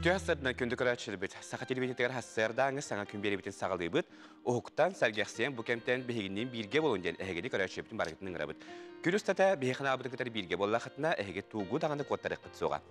Үтүө сарсыарданан күндү көрөөччүлэрбит. Саха телевидениетигэр сарсыардааҥы саҥа күн биэриибитин саҕалыыбыт. Уһуктан, сэргэхсийэн бу кэмтэн биһигинниин бииргэ буолун диэн эһигини көрөөччүбүтүн барыгытын ыҥырабыт. Күн устата биһи ханаабытын кытары бииргэ буоллахытына, эһиги тугу даҕаны куоттарыаххыт суоҕа.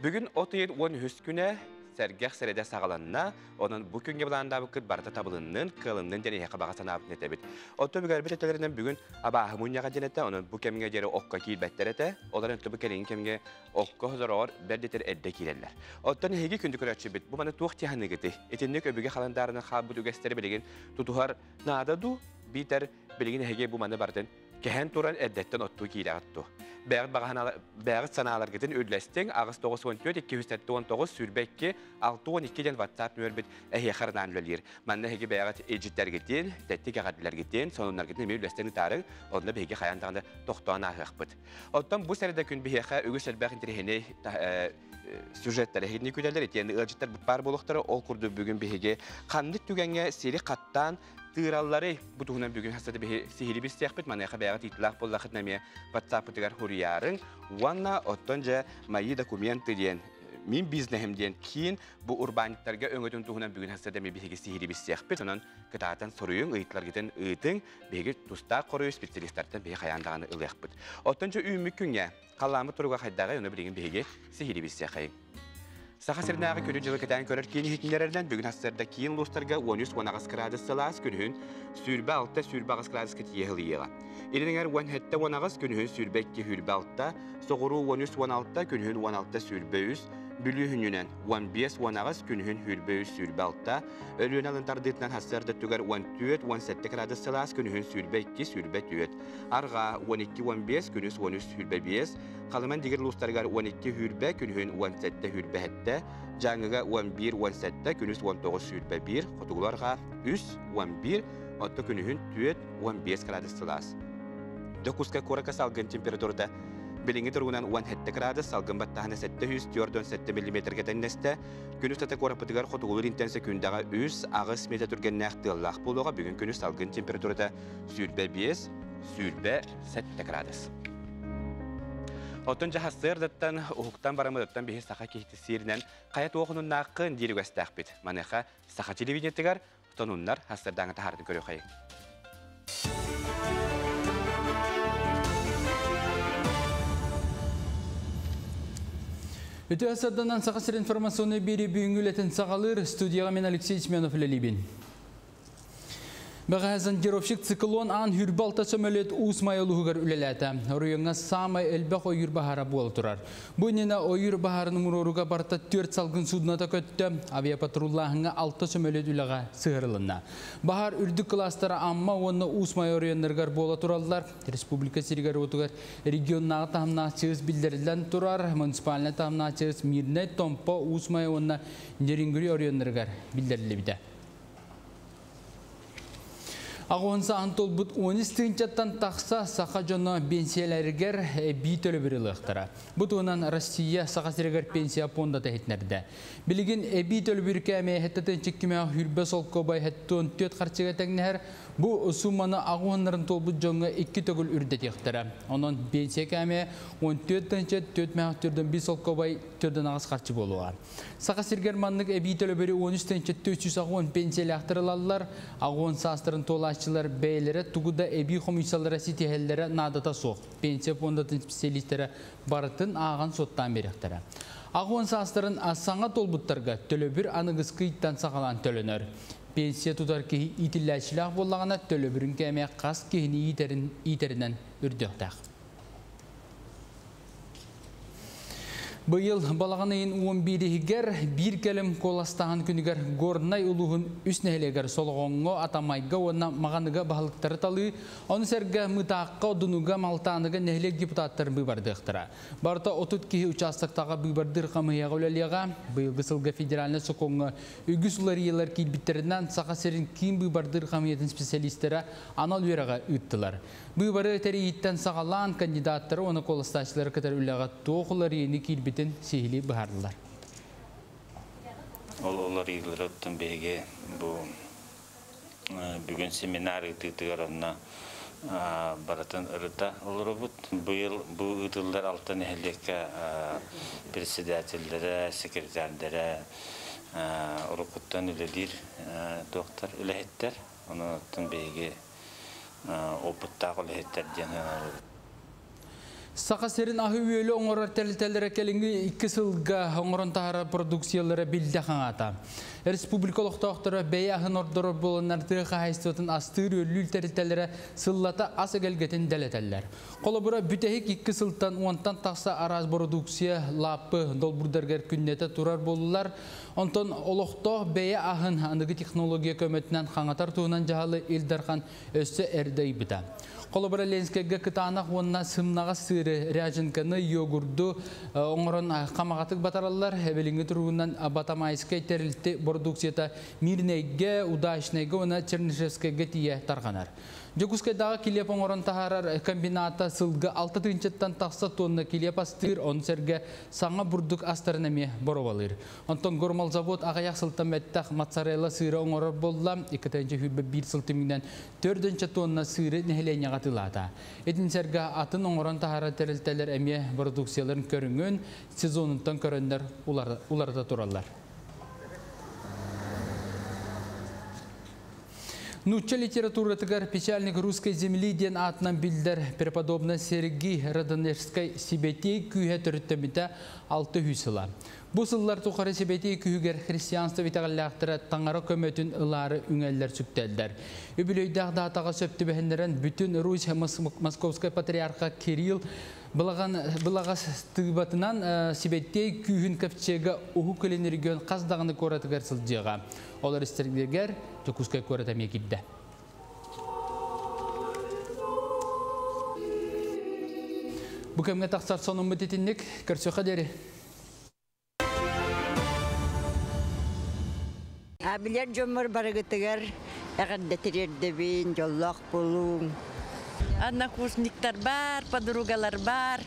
Бүгүн от ыйын 13 күнэ сэргэх сэрэдэ саҕаланна. Онон бу күҥҥэ былааннаабыккыт барыта табылыннын, кыалыннын диэн эһиэхэ баҕа санаабытын этэбит. Оттон бүгүн этэлэринэн бүгүн абааһы мунньаҕа диэн этэ, онон бу кэмҥэ диэри окко киирбэттэр этэ. Ол эрэн бу кэлиҥҥи кэмҥэ окко хозороҕор бэрдитэр эрдэ киирэллэр. Оттон эһиги күндү көрөөччүбүт, бу маны туох тиһаныгыты? Итинник өбүгэ халандаарынан хаалбыт үгэстэри билигин тутуһар наада дуу? Биитэр билигин эһиги бу маны барытын кэһэн туран эрдэттэн оттуу киирэҕит дуу? Бэйэҕит санааларгытын үллэстиҥ, 894 279 22 62 диэн WhatsApp нүөмэрбит эһиэхэ анаан үлэлиир. Манна эһиги бэйэҕит илдьиттэргитин, тэттик эҕэрдэлэргитин, сонуннаргытын эмиэ үллэстэн ыытаарыҥ, онно биһиги хайаан даҕаны тохтоон ааһыахпыт. Оттон бу сэрэдэ күн биһиэхэ үгүс элбэх интэриэһинэй сюжеттар эһигини күтэллэр, итиэннэ ыалдьыттар баар буолуохтара. Ол курдук бүгүн биһиги ханнык түгэҥҥэ сири хаттаан тыыраллары бу туһунан бүгүн хастата биһи сиһили билсиэхпит. Маныаха бэйэҕит ыйытыылаах буоллаххытына эмиэ WhatsApp-ытыгар хуруйаарыҥ. Уонна оттон дьэ мои документы диэн мин бизнеһим диэн киин бу урбаанньыттарга өҥөтүн туһунан бүгүн хастата эмиэ биһиги сиһили билсиэхпит. Онон кытаатан суруйуҥ, ыйытыыларгытын ыытыҥ. Биһиги тустаах хоруйу специалистартан биһи хайаан даҕаны ылыахпыт. Оттон дьэ үүммүт күҥҥэ халлааммыт туруга хайдаҕый, ону билигин биһиги сиһили билсиэхэйиҥ. Саха сиринээҕи күнү-дьылы кэтээн көрөр киин иһитиннэрэринэн бүгүн сарсыарда киин улуустарга 13-18 градус сылаас, күнүһүн 26-28 градуска тиийэ ылыйыаҕа. Илин эҥэр 17-18, күнүһүн 22-26, соҕуруу 13-16, күнүһүн 16-23, Бүлүү хүнүнэн 15-18, күнүһүн 23-26, Өлүөнэ алын тардыытынан сарсыарда өттүгэр 14-17 градус сылаас, күнүһүн 22-24, Арҕаа 12-15, күнүс 13-25, Халыман дигир улуустарыгар 12-20, күнүһүн 17-27, Дьааҥыга 11-17, күнүс 19-21, хотугулуу арҕаа 3-11, отто күнүһүн 4-15 градус сылаас. Дьокуускай куоракка салгын температурата билиҥҥи туругунан 17 градус, салгын баттааһына 747 миллиметргэ тэҥнэстэ. Күн устата куораппытыгар хотугулуур интэн секүндэҕэ 3-8 метр түргэннээх тыаллаах буолуоҕа. Бүгүн күнүс салгын температурата 25, 27 градус. Оттон дьаһастыардаттан уһуктан бараммытыттан биһи саха киһити сиэринэн хайа туох онуннааххын диир үгэстээхпит. Маныаха саха телевидениетыгар тонуннар хастардааҥы таһаартын көрүөхэй. Үтүө сарданан Саха сир информационный бири бүгүнгү үлэтин саҕалыыр студияға мен Алексей Семенов үлэлиибин. Бэҕэһээ зондировщик циклон аан хүрбэ алта сөмөлүөт Уус Майа улууһугар үлэлээтэ. Оройуоҥҥа саамай элбэх ойуур баһаара буола турар. Бу иннинэ ойуур баһаарын умуруоруга барыта түөрт салгын суднота көттө, авиапатруллааһыҥҥа алта сөмөлүөт үлэҕэ сыһыарылынна. Баһаар үрдүк кылаастара Амма уонна Уус Майа оройуоннарыгар буола тураллар. Республика сиригэр-уотугар регионнааҕы таһымнаах чыыс биллэриллэн турар. Муниципальнай таһымнаах чыыс Мирнэй, Томпо, Уус Майа уонна Нерюнгри оройуоннарыгар биллэриллибитэ. Аҕуон сааһын туолбут 13 тыһыынчаттан тахса саха дьоно биэнсийэлэригэр эбии төлөбүр ылыахтара. Бу туһунан Россия Саха сиригэр пенсия пуондата иһитиннэрдэ. Билигин эбии төлөбүр кээмэйэ сэттэ тыһыынча кимээх хүрбэ солкуобай 74 харчыга тэҥнэһэр. Бу сууманы аҕуһаннарын туолбут дьоҥҥо икки төгүл үрдэтиэхтэрэ. Онон пенсия кээмэйэ 14 тыһыынча 4 мээх 4 солкуобай 4 харчы буолуоҕа. Саха сиригэр маннык эбии төлөбүрү 13 тыһыынча 410 пенсиялаахтар ылаллар. Аҕуон саастарын туолааччылар бэйэлэрэ тугу да эбии хомуйсаллара ситиһэллэрэ наадата суох. Пенсия пуондатын специалистэрэ барытын ааҕан суоттаан биэриэхтэрэ. Аҕуон саастарын саҥа туолбуттарга төлөбүр аныгыскы ыйтан саҕалаан төлөнөр. Пенсия тутар киһи иитиллээччилээх буоллаҕына төлөбүрүн кээмэйэ хас киһини иитэринэн үрдүөхтээх. Быйыл балаҕан ыйын 11-игэр биир кэлим куоластааһын күнүгэр Горнай улууһун үс нэһилиэгэр Солоҕоҥҥо, Атамайга уонна Маҕаныга баһылыктары талыы, ону сэргэ Мытаахха, Одунуга, Малтааныга нэһилиэк депутаттарын быыбардыахтара. Барыта 30 киһи учаастактааҕы быыбардыыр хамыыһыйаҕа үлэлиэҕэ. Быйылгы сылга федеральнай сокуоҥҥа үгүс уларыйыылар киирбиттэринэн Саха сирин киин быыбардыыр хамыыһыйатын специалистара анал үөрэҕи ыыттылар. Быыбары тэрийииттэн саҕалаан кандидаттары уонна куоластааччылары кытары үлэҕэ туох уларыйыыны киирбитин сиһилии быһаардылар. Ол уларыйыылары оттон биһиги бу бүгүн семинар ыытыытыгар онно Барытын ырыта олоробут. Быйыл бу ыытыллар алта нэһилиэккэ председателлэрэ, секретарьдара уруккуттан үлэлиир туохтар үлэһиттэр. Онон оттон биһиги опыттаах үлэһиттэр диэн ыҥырабыт. Саха сирин аһы-үөлү оҥорор тэрилтэлэрэ кэлиҥҥи икки сылга оҥорон таһаарар продукциялара биллэ хаҥаата. Республика олохтоохторо бэйэ аһын ордорор буоланнар тыа хаһаайыстыбатын астыыр-үөллүүр тэрилтэлэрэ сыллата ас эгэлгэтин дэлэтэллэр. Холобура, бүтэһик икки сылтан уонтан тахса араас бородууксуйа лааппы долбуурдарыгар күннэтэ турар буоллулар. Онтон олохтоох бэйэ аһын аныгы технология көмөтүнэн хаҥатар туһунан дьаһалы Ил Дархан өссө эрдэ ыйбыта. Холобура, Ленскэйгэ кытаанах уонна сымнаҕас сыыры, ряженканы, йогурду оҥорон хамаҕатык батараллар. Билиҥҥи туругунан Батамайскай тэрилтэ бородууксуйата Мирнэйгэ, Удачнайга уонна Чернышевскайга тиийэ тарҕанар. Дьокуускайдааҕы килиэп оҥорон таһаарар комбината сылга алта тыһыынчаттан тахса тонна килиэп астыыр, ону сэргэ саҥа бурдук астарын эмиэ боруобалыыр. Онтон Гормолзавод аҕыйах сылтан бэттэх моцарелла сыыра оҥорор буолла. 221 сыл түмүгүнэн төрдүнчэ тонна сыыры нэһилиэнньэҕэ атыылаата. Итин сэргэ атын оҥорон таһаарар тэрилтэлэр эмиэ бородууксуйаларын көрүҥүн сезонуттан көрөннөр уларыта тураллар. Нуучча литературатыгар «Печальник русской земли» диэн аатынан биллэр преподобный Сергий Радонежскай Сибэтиэй күүһэ төрүттэммитэ 600 сыла. Бу сыллар тухары Сибэтиэй күүһүгэр христианство итэҕэллээхтэрэ таҥара көмөтүн ылаары үҥэллэр-сүктэллэр. Үбүлүөйдээх даатаҕа сөп түбэһиннэрэн бүтүн Русь Московскай патриарха Кирилл Былаҕас тыыбатынан Сибэтиэй күүһүн ковчега Уһук Илин регион хас даҕаны куоратыгар сылдьыаҕа. Олор истэригэр Дьокуускай куорат эмиэ киирдэ. Бу кэмҥэ тахсар сонуммут итинник. Көрсүөххэ диэри. Билэр дьоммор барыгытыгар эҕэрдэ тириэрдэбин, дьоллоох буолуҥ. Однокурсниктар бар, подругалар бар,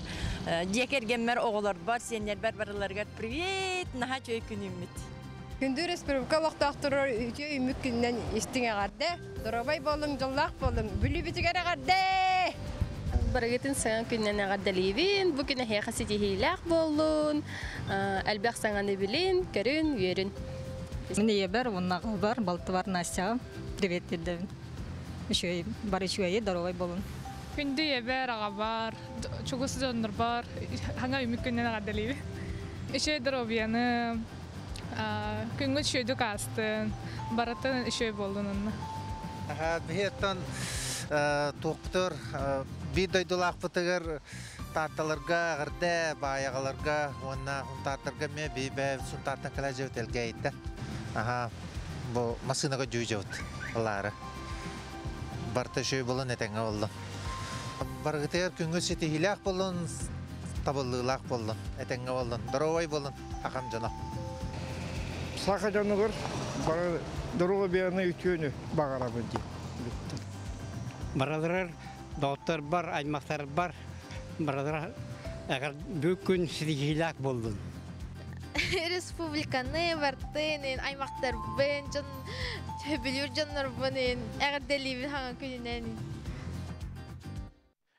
дьиэ кэргэммэр, оҕолорбор, сиэннэрбэр барыларыгар привет, наһаа үчүгэй күнүммүт. Күндү республика олохтоохторугар үтүө үмүк күнүнэн истиҥ эҕэрдэ! Доруобай буолуҥ, дьоллоох буолуҥ! Бүлүүбүтүгэр эҕэрдэ! Барыгытын саҥа күнүнэн эҕэрдэлиибин. Бу күн эһиэхэ ситиһиилээх буоллун, элбэх саҥаны билин, көрүн, үөрүн. Мин ийэбэр уонна аҕабар, балтыбар Настяҕа привет тиэрдэбин. Үчүгэй, бары үчүгэйи, доруобай буолун. Күндү ийэбэр, аҕабар, чугас дьоннорбор саҥа үмүк күнүнэн эҕэрдэлиибин. Үчүгэй доруобуйаны, Күҥҥүт үчүгэйдик аастын, барытын үчүгэй буоллун онно. Биһиэттэн туохпутугар биир дойдулаахпытыгар Таатталарга эҕэрдэ, Баайаҕаларга уонна Сунтаартарга эмиэ биһи бэйэбит Сунтаартан кэлэ дьэбит Элгээйиттэн. Аха, бу массыынага дьүү ылаары. Барыта үчүгэй буолан этэҥҥэ буоллун. Барыгытыгар күҥҥүт ситиһиилээх буоллун, табыллыылаах буоллун, этэҥҥэ буоллун, доруобай буолун. Сахам дьоно. Саха дьонугар бары доруобуйаны үтүөнү баҕарабын дии. Бараларар доҕотторбор, аймахтарбар баралара эгэр бүгүн ситиһиилээх буоллун. Республиканы бартын, аймахтарбын, дьон сөбүлүүр дьоннорбун эҕэрдэлиибин хаҥа күнүнэн.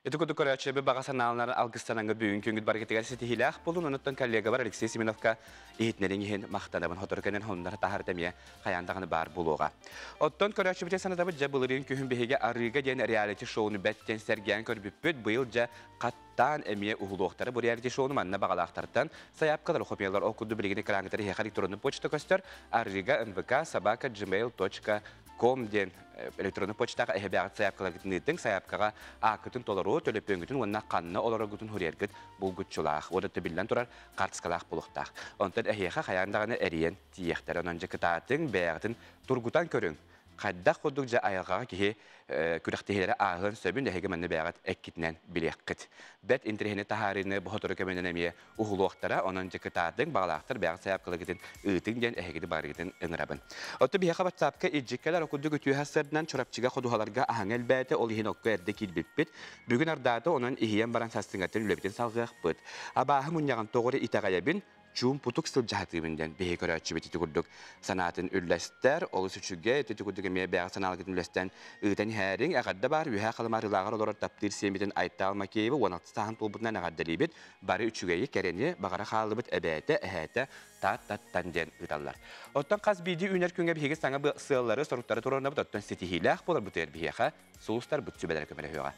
Ити курдук көрөөччүлэрбит баҕа санааларын алгыстанаҥҥыт бүгүн күҥҥүт барыгытыгар ситиһиилээх буолун. Онуттан коллегабар Алексей Семеновка иһитинэриҥ иһин махтанабын. Сотору кэнэн хоннор таһаарыта эмиэ хайаан даҕаны баар буолуоҕа. Оттон көрөөччүбүтүн санатабыт, дьэ былырыын күһүн биһиги Арыыга диэн реалити-шоуну бэт диэн сэргээн көрбүппүт. Быйыл дьэ хаттаан эмиэ уһулуохтара бу реалити-шоуну манна баҕалаахтартан сайаапкалар хомуйаллар. Ол курдук билигин экраҥҥытыгар эһиэхэ электронный почта көстөр. Арыыга нвк собака gmail.com диэн электронный почтаҕа эһэбээҕит сайаапкаларгытын ыытыҥ, сайаапкаҕа ааккытын толору, төлөпүөҥҥүтүн уонна ханна олороргутун суруйаргыт булгуччулаах. Уонна биллэн турар, хаартыскалаах буолуохтаах. Онтон эһиэхэ хайаан даҕаны эрийэн тиийиэхтэрэ. Онон дьэ кытаатыҥ, бэйэҕитин тургутан көрүҥ. Хайдах курдук дьэ айылҕаҕа киһи күрэхтэһиилэри ааһыан сөбүн эһиги манна бэйэҕит эккитинэн билиэххит. Бэрт интэриэһинэй таһаарыыны бу сотору кэминэн эмиэ уһулуохтара, онон дьэ кытаатыҥ, баҕалаахтар бэйэҕит сайаапкаларгытын ыытыҥ диэн эһигини барыгытын ыҥырабын. Оттон биһиэхэ WhatsApp-ка илдьиккэлэр курдук үтүө сарсыарданан Чурапчыга ходуһаларга аһаҥа элбээтэ, ол иһин окко эрдэ киирбиппит. Бүгүн ардаата, онон иһийэн баран сарсыҥҥаттан үлэбитин салҕыахпыт. Абааһы мунньаҕын тоҕо эрэ итэҕэйэбин, Чуумпутук сылдьаһатыыбын диэн биһи көрөөччүбүт ити курдук санаатын үллэстэр. Олус үчүгэй, ити курдук эмиэ бэйэҕит санааларгытын үллэстэн ыытан иһээриҥ. Эҕэрдэ баар Үөһээ Халыма Арыылааҕар олорор таптыыр сиэммитин Айтаал Макеевы 16 сааһын туолбутунан эҕэрдэлиибит. Бары үчүгэйи, кэрэни баҕара хааллыбыт эбээтэ, эһээтэ таат-таттан диэн ыыталлар. Оттон хас биирдии үүнэр күҥҥэ биһиги саҥа сыаллары, соруктары туруорунабыт, оттон ситиһиилээх буоларбытыгар биһиэхэ сулустарбыт сүбэлэрэ көмөлөһүөҕэ.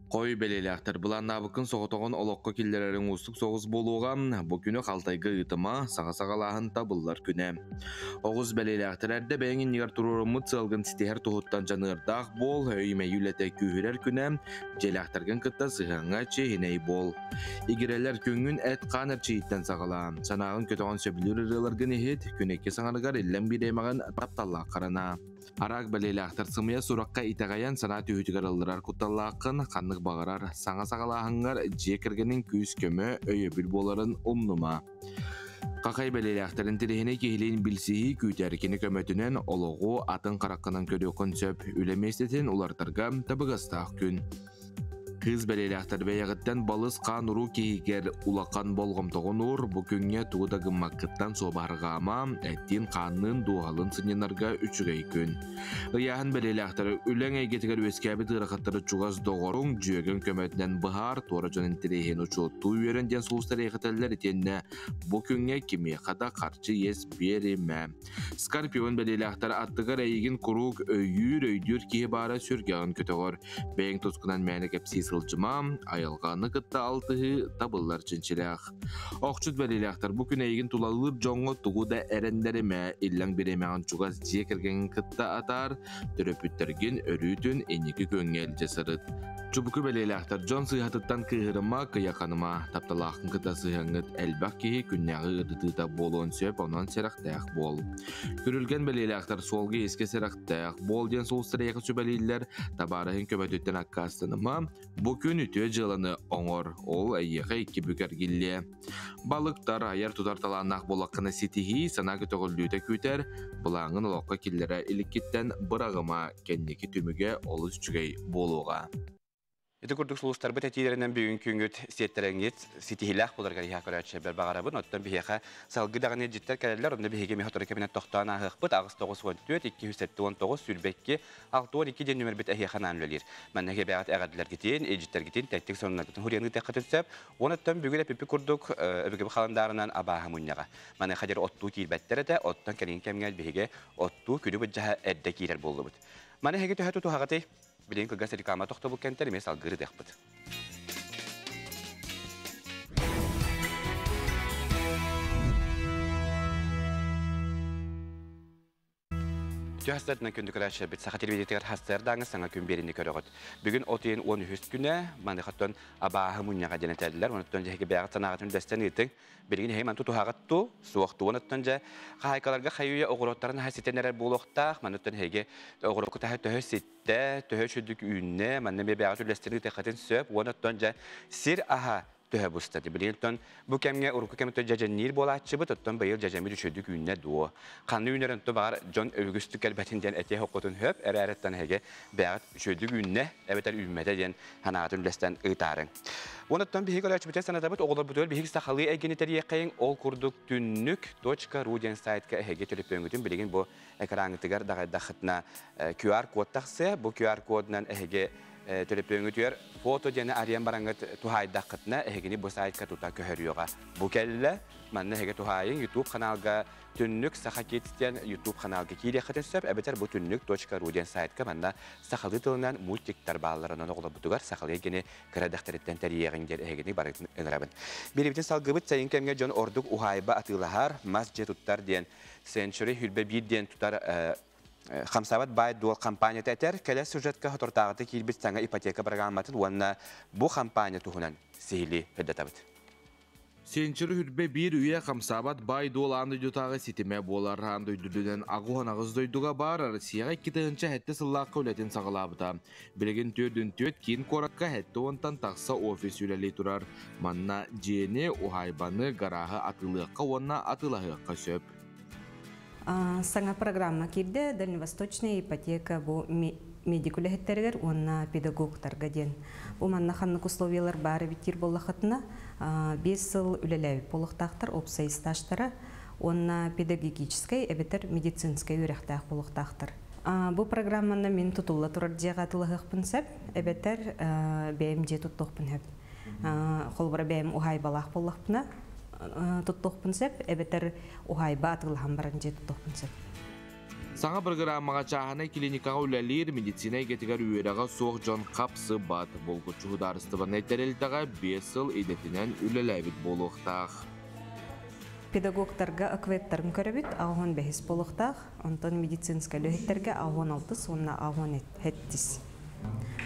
Хой бэлиэлээхтэр былааннаабыккын соҕотоҕун олоххо киллэрэриҥ уустук соҕус буолуоҕа. Бу күнү халтайга ыытыма, саҥа саҕалааһын табыллар күнэ. Оҕус бэлиэлээхтэр эрдэ бэйэҥ иннигэр туруоруммут сыалгын ситиһэр туһуттан дьаныардаах буол, өй-мэйи үлэтэ күүһүрэр күнэ, дьиэлээхтэргин кытта сыһыаҥҥа чиэһинэй буол. Игирэлэр күҥҥүн эт-хаан эрчийииттэн саҕалаа. Санааҕын көтөҕөн сөбүлүүр ырыаларгын иһит, күн икки саҥарыгар иллэҥ бириэмэҕин тапталлаах харана. Араак бэлиэлээхтэр сымыйа сурахха итэҕэйэн санаа түһүүтүгэр ылларар кутталлааххын, ханнык баҕарар саҥа саҕалааһыҥҥар дьиэ кэргэниҥ күүс-көмө, өйөбүл буоларын умнума. Хахай бэлиэлээхтэрин тириһини киһилиин билсиһии күүтэр кини көмөтүнэн олоҕу атын хараххынан көрүөххүн сөп, үлэ миэстэтин уларытарга табыгастаах күн. Кыыс бэлиэлээхтэр бэйэҕиттэн балыс хаан уруу киһигэр улахан болҕомтоҕун уур, бу күҥҥэ тугу да гыммаккыттан суобарҕаама, эттиин-хаанныын дууһалын сынньанарга үчүгэй күн. Ыйааһын бэлиэлээхтэр үлэҥ эйгэтигэр үөскээбит ыарахаттары чугас доҕоруҥ, дьүөгэҥ көмөтүнэн быһаар, туора дьон интэриэһин учуоттуу үөрэн диэн сулустар эйэхэтэллэр итиэннэ бу күҥҥэ кимиэхэ да харчы иэс биэримэ. Скорпион бэлиэлээхтэр аттыгар эйигин куруук өйүүр, өйдүүр киһи баара сүргэҕин көтөҕөр. Бэйэҥ тускунан мээнэ кэпсии сылдьыма, айылҕаны кытта алтыһыы табыллар чинчилээх. Охчут бэлиэлээхтэр бу күн эйигин тулалыыр дьоҥҥо тугу да эрэннэримэ, иллэҥ бириэмэҕин чугас дьиэ кэргэҥҥин кытта атаар, төрөппүттэргин өрүүтүн инники күөҥҥэ илдьэ сырыт. Чубуку бэлиэлээхтэр дьон сыыһатыттан кыыһырыма, кыйаханыма, тапталааххын кытта сыһыаҥҥыт элбэх киһи күннээҕи ыарытыыта буолуон сөп, онон сэрэхтээх буол. Күрүлгэн бэлиэлээхтэр суолга искэ сэрэхтээх буол диэн сулустар эйиэхэ сүбэлииллэр, табаарыһыҥ көмөтүттэн аккаастаныма, бу күн үтүө дьыаланы оҥор, ол эйиэхэ икки бүк эргиллиэ. Балыктар айар-тутар талааннаах буоллаххына ситиһии, санаа көтөҕүллүүтэ күүтэр, былааҥҥын олоххо киллэрэ иликкиттэн быраҕыма, кэнники түмүгэ олус үчүгэй буолуоҕа. Ити курдук сулустарбыт этиилэринэн бүгүн күҥҥүт сиэттэрэҥҥит ситиһиилээх буоларгар иһэ көрөөччүлэрбэр баҕарабын. Оттон биһиэхэ салгыы даҕаны илдьиттэр кэлэллэр. Онно биһиги эмиэ сотору кэминэн тохтоон ааһыахпыт. 8 94 279 22 62 диэн нүмербит эһиэхэ анаан үлэлиир. Манна эһиэбэҕит эҕэрдэлэргитин, илдьиттэргитин, тэттик сонуннаргытын хуруйан ыытыаххытын сөп. Оттон бүгүн эпиппит курдук өбүгэбит халандаарынан абааһы мунньаҕа. Маныаха диэри оттуу киирбэттэр этэ. Оттон кэлин кэмҥэ биһиги оттуу күнү быдьаһа эрдэ киирэр буоллубут. Маны эһиги төһө тутуһаҕытый? Билигин кылгас реклама тохтобул кэнтэр эмиэ салгыы ытыахпыт. Үтүө күндү көрөөччүлэрбит Саха телевидениетигэр хастыардааҥы саҥа күн биэрини көрөҕүт. Бүгүн от ыйын 13 күнэ маныхаттан абааһы мунньаҕа диэн этэллэр. Онуттан дьэһиги бэйэҕит санааҕытын үллэстэн ыытыҥ. Билигин эһиги манту туһаҕыт ту, суох ту. Онуттан дьэ хаһаайкаларга хайы-үйэ оҕуруоттарын аһа ситэн эрэр буолуохтаах. Мануттан эһиги оҕуруоккут аһа төһө ситтэ, төһө үчүгдүк үүннэ, манна эмиэ бэйэҕит үллэстэн ыытыаххытын сөп. Онуттан дьэ сир аһа төһө буста. Билигин оттон бу кэмҥэ урукку кэмтэн дьэдьэнниир буолааччыбыт, оттон быйыл дьэдьэммит үчүгдүк үүннэ дуо? Ханна үүнэрин то баҕар дьон үгүстүк кэлбэтин диэн этиэх оккутун хөп, эрээриттэн эһиги бэйэҕит үчүгдүк үүннэ эбэтэр үүммэтэ диэн санаатын үллэстэн ыытаарыҥ. Онуттан биһиги көрөөччүбүтүн санатабыт, оҕолорбутугар биһиги сахалыы эйгэни тэрийиэххэйиҥ, ол курдук түннүк.ру диэн сайтка эһиги төлөпүөҥҥүтүн билигин бу экраҥҥытыгар даҕайдаххытына QR код тахсыа. Бу QR кодунан эһиги төлөпүөҥҥүтүгэр фото диэни арыйан бараҥҥыт туһаайдаххытына эһигини бу сайтка тута көһөрүөҕэ. Бу кэллэ, манна эһиги туһаайыҥ YouTube каналга Түннүк Саха Kids диэн YouTube каналга киириэххитин сөп, эбэтэр бу түннүк.ру диэн сайтка манна сахалыы тылынан мультиктар баалларынан оҕолорбутугар сахалыы эйгэни кыра дэхтэриттэн тэрийиэҕиҥ диэн эһигини барытын ыҥырабын. Биирибитин салгыбыт сайын кэмҥэ дьон ордук уһаайба атыылаһар, мас дьиэ туттар диэн Century хүрбэ биир диэн тутар Хамсаабат баай-дуол компанията этэр, кэлэр сюжетка соторутааҕыта киирбит саҥа ипотека программатын уонна бу хампаанньа туһунан сиһилии сырдатабыт. Сенчер үрбэ биир үйэ хамсаабат баай-дуол аан дойдутааҕы ситимэ буолар. Аан дойду үрдүнэн аҕыс дойдуга баар Россияҕа 2007 сыллаахха үлэтин саҕалаабыта. Билигин 44 киин куоракка 70-тан тахса офис үлэлии турар. Манна дьиэни, уһаайбаны, гарааһы атыылыахха уонна атыылаһыахха сөп. Саҥа программа киирдэ, дальневосточная ипотека бу Медик үлэһиттэригэр уонна педагогтарга диэн. Бу манна ханнык условиялар баар эбит диир буоллаххытына, 5 сыл үлэлээбит буолуохтаахтар, уопсай стажтара уонна педагогическай эбэтэр медицинскэй үөрэхтээх буолуохтаахтар. Бу программаны мин тутулла турар дьиэҕэ атыылаһыахпын сөп, эбэтэр бэйэм дьиэ туттуохпун сөп. Холобура бэйэм уһаайбалаах буоллахпына туттуохпун сөп, эбэтэр уһаайба атыылаһан баран дьиэ туттуохпун сөп. Саҥа бырагыраамаҕа чааһынай клиникаҕа үлэлиир медицина эйгэтигэр үөрэҕэ суох дьон хапсыбат. Булгуччу судаарыстыбаннай тэрилтэҕэ 5 сыл идэтинэн үлэлээбит буолуохтаах. Педагогтарга ОКВЭДтарын көрөбүт, 85 буолуохтаах, онтон медицинскэй үлэһиттэргэ 86 уонна 87.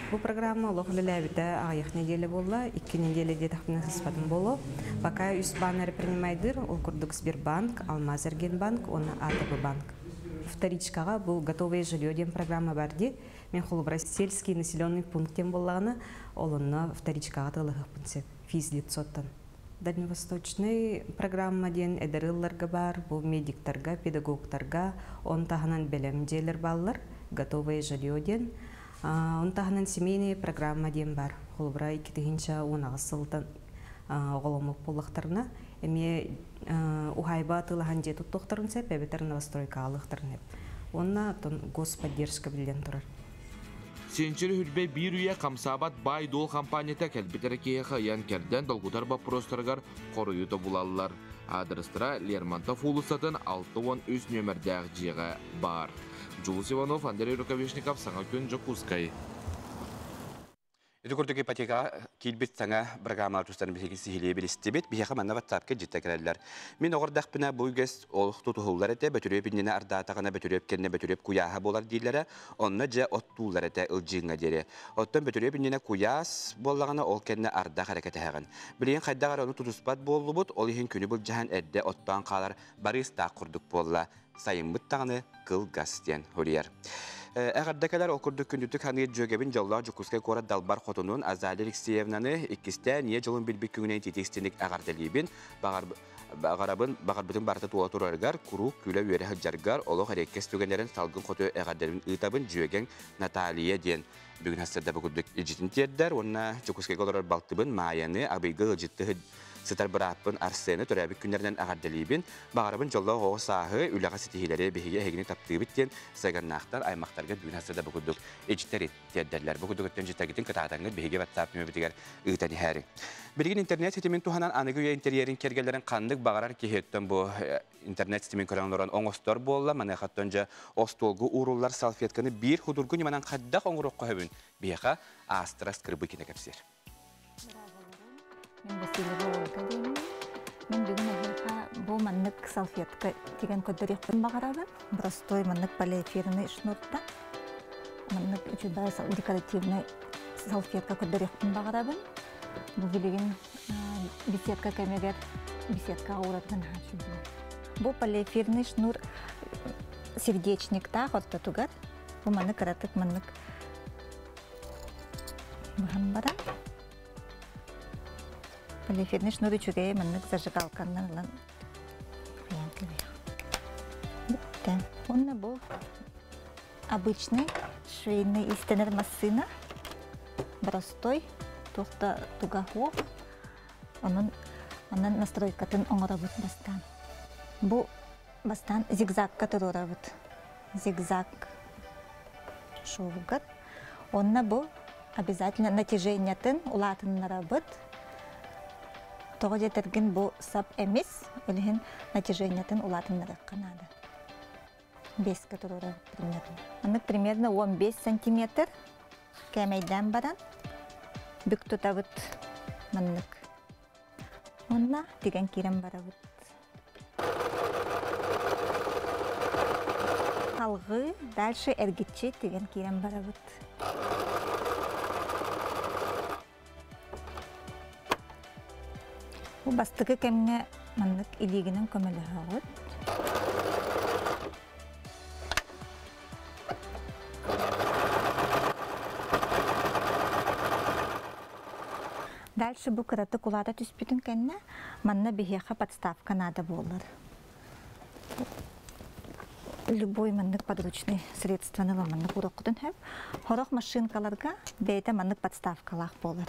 Бу программа олох үлэлээбитэ аҕыйах неделя буолла, 2 неделя диэтэхпинэ сыспатым буолуо. Пока үс баан эрэ принимайдыыр, ол курдук Сбербанк, Алмазэргиэнбанк уонна АТБ банк. Вторичкаҕа бу «Готовое жилье» диэн программа бар дии. Мин холобура сельский населенный пункт диэн буоллаҕына, ол онно вторичкаҕа тылыһыахпын сөп, физлицоттан. Дальневосточный программа диэн эдэр ыалларга баар, бу медиктарга, педагогтарга, он таһынан бэлэм дьиэлэр бааллар, готовое жилье диэн. Он таһынан семейная программа диэн бар. Холобура 2018 сылтан оҕоломмут буоллахтарына, эмиэ уһаайба атыылаһан дьиэ туттуохтарын сөп, эбэтэр новостройка аалыахтарын сөп. Уонна оттон господдержка биллэн турар. Сенчир хүрбэ биир үйэ хамсаабат баай-дуол хампаанньата кэлбит эрэ киһиэхэ ыйан-кэрдэн долгутар боппуруостарыгар хоруйу тобулаллар. Аадырыстара Лермонтов уулуссатын 63 нүөмэрдээх дьиэҕэ баар. Дьулус Иванов, Андрей Рукавишников, Саҥа күн, Дьокуускай. Ити курдук ипотекаҕа киирбит саҥа бырагыраамалар тустарын биһиги сиһилии билистибит. Биһиэхэ манна WhatsApp-ка дьиттэ кэлэллэр. Мин оҕордахпына бу үгэс олох тутуһуллар этэ, Бөтүрүөп иннинэ ардаатаҕына Бөтүрүөп кэннэ Бөтүрүөп куйааһа буолар дииллэрэ, онно дьэ оттууллар этэ Ылдьыыҥҥа диэри. Оттон Бөтүрүөп иннинэ куйаас буоллаҕына, ол кэннэ ардах эрэ кэтэһэҕин. Билигин хайдах эрэ ону тутуспат буоллубут, ол иһин күнү былдьаһан эрдэ оттоон хаалар барыыстаах курдук буолла. Сайыммыт даҕаны кылгас диэн суруйар. Эҕэрдэ кэлэр ол курдук күндүтүк саныыр дьүөгэбин дьоллоох Дьокуускай куорат далбар хотунун Азалия Алексеевнаны иккистээн ийэ дьолун билбит күҥүнэн итиитик-истиҥник эҕэрдэлиибин. Баҕарабын, баҕарбытын барыта туола турарыгар, куруук күлэ-үөрэ сылдьаргар, олох эриэккэс түгэннэрин салгын хоту эҕэрдэлэрин ыытабын дьүөгэҥ Наталья диэн бүгүн сарсыарда бу курдук илдьитин тиэрдэр уонна Дьокуускайга олорор балтыбын Маайаны Абыйга ыалдьытты сытар бырааппын Арсены төрөөбүт күннэринэн эҕэрдэлиибин. Баҕарабын дьоллоох оҕо сааһы, үлэҕэ ситиһиилэри биһиги эһигини таптыыбыт диэн Сайганнаахтар аймахтарга бүгүн сарсыарда бу курдук илдьиттэри тиэрдэллэр. Бу курдук өттүн дьиттэргитин кытаатаҥҥыт биһиги WhatsApp нөмүбүтүгэр ыытан иһээриҥ. Билигин интернет ситимин туһанан аныгы үйэ интерьерин киэргэллэрин ханнык баҕарар киһи өттөн бу интернет ситимин көрөн олорон оҥостор буолла. Маныаха дьэ остуолга ууруллар салфетканы биир худургу ньыманан хайдах оҥоруохха сөбүн биһиэхэ Астра Скрыбыкина кэпсиир. Мин Васильева Ольга диэммин. Мин бүгүн эһиэхэ бу маннык салфетка тигэн көрдөрүөхпүн баҕарабын. Простой маннык полиэфирный шнурта. Маннык үчүгэй декоративный салфетка көрдөрүөхпүн баҕарабын. Бу билигин беседка кэмигэр беседкаҕа уурарга наһаа үчүгэй. Бу полиэфирный шнур сердечниктаах ортотугар. Бу маны кыратык маннык быһан баран полиэфирный шнур үчүгэй маннык зажигалканнан ылан хайаан кэбиһэх. Бүттэ. Уонна бу обычный швейный истэнэр массыына простой туох да туга суох. Онон онон настройкатын оҥоробут бастаан. Бу бастаан зигзагка туруорабыт. Зигзаг шовугар. Онно бу обязательно натяжениятын улаатыннарабыт. Тоҕо диэтэргин бу сап эмис, ол иһин натяжениятын улаатыннарыахха наада. Беска туруорабыт примерно. Маннык примерно 15 сантиметр кээмэйдээн баран бүк тутабыт маннык. Онно тигэн киирэн барабыт. Салгыы дальше эргиччи тигэн киирэн барабыт. Бу бастакы кэмҥэ маннык илиигинэн көмөлөһөҕүт. Дальше бу кыратык улаата түспүтүн кэннэ манна биһиэхэ подставка наада буолар. Любой маннык подручный средствоны маннык уроккутун хөп. Хорох машинкаларга бэйэтэ маннык подставкалаах буолар.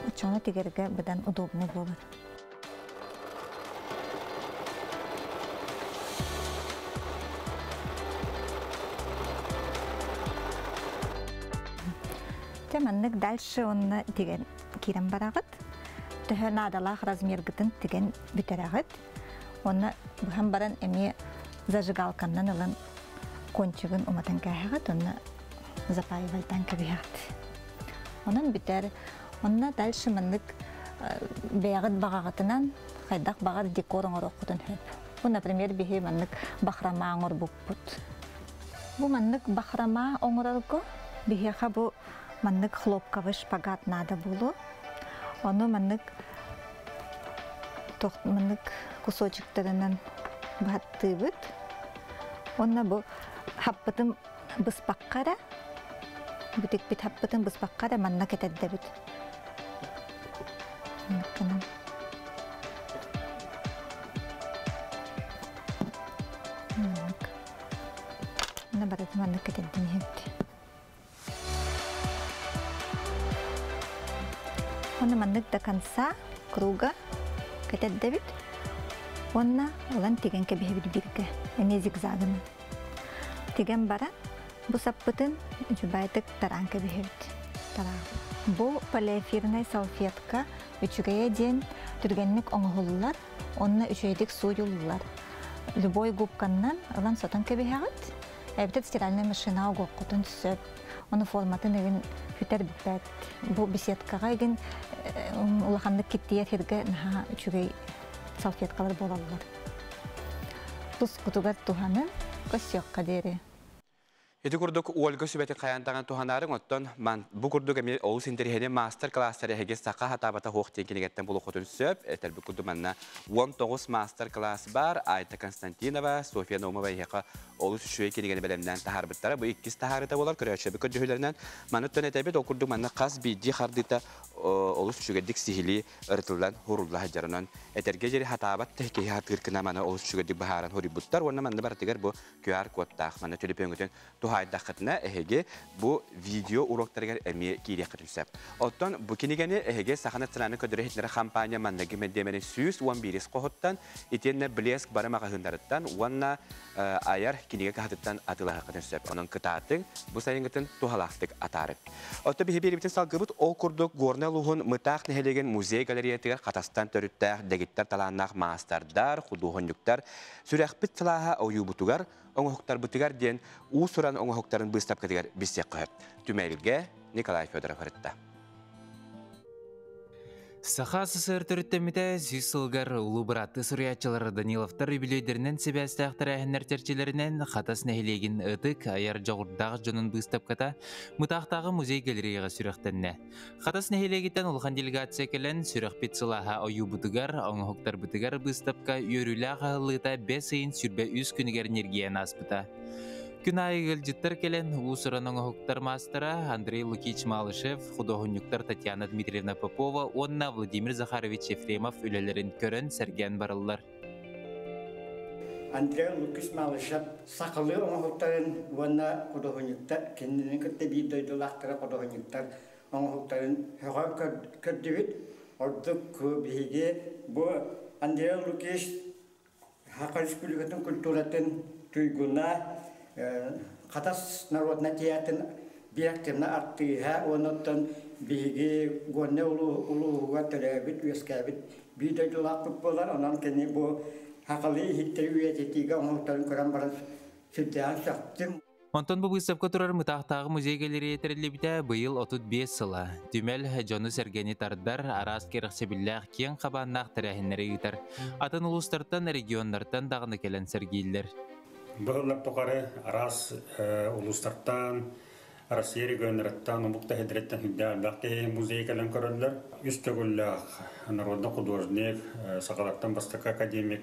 Оччону тигэргэ быдан удобный буолар. Те маннык дальше онна тиген кирен барагыт. Төһө наадалаах размергытын тиген бүтэрэҕит. Онна быһан баран эмиэ зажигалканнан ылан кончигын уматан кээһэҕит, онна запаивайтан кэбиһэҕит. Онон бүтэр. Онна дальше маннык бэйэҕит баҕаҕытынан хайдах баҕар декор оҥоруоххутун сөп. Бу, например, биһи маннык бахрома оҥорбуппут. Бу маннык бахрома оҥорорго биһиэхэ бу маннык хлопковый шпагат наада буолуо. Ону маннык маннык кусочектарынан баһаттыыбыт. Онно бу хаппытын быспакка эрэ, бүтүкпүт хаппытын быспакка эрэ манна кэтэрдэбит. Манна барытын маннык кэтэрдин иһэбит. Уонна маннык до конца круга кэтэрдэбит. Уонна ылан тигэн кэбиһэбит бииргэ, эмиэ зигзагынан. Тигэн баран, бу саппытын үчүгэйдик тараан кэбиһэбит. Бу полиэфирнай салфетка үчүгэйэ диэн түргэнник оҥоһуллар, онно үчүгэйдик сууйуллар. Любой губканнан ылан сотон кэбиһэҕит. Эбэтэр стиральная машина угуоххутун сөп. Ону форматын игин бүтэр бүппэт. Бу беседкаҕа игин улаханнык киттийэр сиргэ наһаа үчүгэй салфеткалар буолаллар. Тускутугар туһанын көссүөххэ диэри. Ити курдук Ольга сүбэтин хайаан даҕаны туһанаарыҥ, оттон бу курдук эмиэ олус интэриэһинэй маастар-кылаастары эһиги саха хатаабата суох диэн кинигэттэн булуоххутун сөп. Этэрбит курдук манна 19 маастар-кылаас бар. Айта Константинова, Софья Наумова эһиэхэ олус үчүгэй кинигэни бэлэмнээн таһаарбыттара. Бу иккис таһаарыыта буолар көрөөччүбүт көрдөһүүлэринэн. Манныттан этэбит, ол курдук манна хас биирдии хардыыта олус үчүгэйдик сиһилии ырытыллан хурулла сылдьарынан этэргэ дьири хатаабат киһи хатыыр гына маны олус үчүгэйдик быһааран хоруйбуттар уонна манна барытыгар бу QR кодтаах манна төлөпүөҥҥүтүн туһаайдаххытына эһиги бу видео уроктарыгар эмиэ киириэххитин сөп. Оттон бу кинигэни эһиги Саха национальнай көрдөрөр иһитиннэрэр хампаанньа манныгы мэдиэмэни 111 хоһуттан итиэннэ Блеск бары маҕаһыыннарыттан уонна айар кинигэ кыһатыттан атыылаһыаххытын сөп. Онон кытаатыҥ, бу сайыҥҥытын туһалаахтык атаарыҥ. Оттон биһи биэрибитин салгыбыт ол курдук Горнай улууһун Мытаах нэһилиэгин музей галереятыгар Хатастан төрүттээх дэгиттэр талааннаах маастардар, худуоһунньуктар Сүрэхпит сылааһа ойуубутугар, оҥоһуктарбытыгар диэн уус-уран оҥоһуктарын быыстапкатыгар билсиэххэ сөп. Түмэлгэ Николай Федоров ырытта. Саха СССР төрүттэммитэ 100 сылыгар улуу бырааттыы суруйааччылар Даниловтар үбүлүөйдэринэн сибээстээх тэрээһиннэр чэрчилэринэн Хатас нэһилиэгин ытык айар дьоҕурдаах дьонун быыстапката Мытаахтааҕы музей галереяҕа сүрэхтэннэ. Хатас нэһилиэгиттэн улахан делегация кэлэн сүрэхпит сылааһа ойуубутугар, оҥоһуктарбытыгар быыстапка үөрүүлээх аһыллыыта бэс ыйын 23 күнүгэр ньиргийэн ааспыта. Күн аайы ыалдьыттар кэлэн уус-уран оҥоһуктар маастара Андрей Лукич Малышев, худуоһунньуктар Татьяна Дмитриевна Попова уонна Владимир Захарович Ефремов үлэлэрин көрөн сэргээн бараллар. Андрей Лукич Малышев сахалыы оҥоһуктарын уонна худуоһунньуктар кинини кытта биир дойдулаахтара худуоһунньуктар оҥоһуктарын сөҕө көрдүбүт. Ордук биһиги бу Андрей Лукич Саха Республикатын культуратын туйгуна, Хатас народнай театрын биир артыыһа уонна оттон биһиги Горнай улууһугар төрөөбүт, үөскээбит биир дойдулаахпыт буолар. Онон кини бу сахалыы иһиттэри үйэтитиигэ оҥоһуктарын көрөн баран сүрдээҕин сөхтүм. Онтон бу быыстапка турар Мытаахтааҕы музей галерея тэриллибитэ быйыл 35 сыла. Түмэл дьону-сэргэни тардар, араас кэрэхсэбиллээх киэҥ хабааннаах тэрээһиннэри ыытар. Атын улуустартан, регионнартан даҕаны кэлэн сэргииллэр. Бу сыллар тухары араас улуустартан, Россия регионнарыттан, омук тэһэдэриттэн сүрдээх элбэх киһи музей кэлэн көрөллөр. Үс төгүллээх народный художник, сахалартан бастакы академик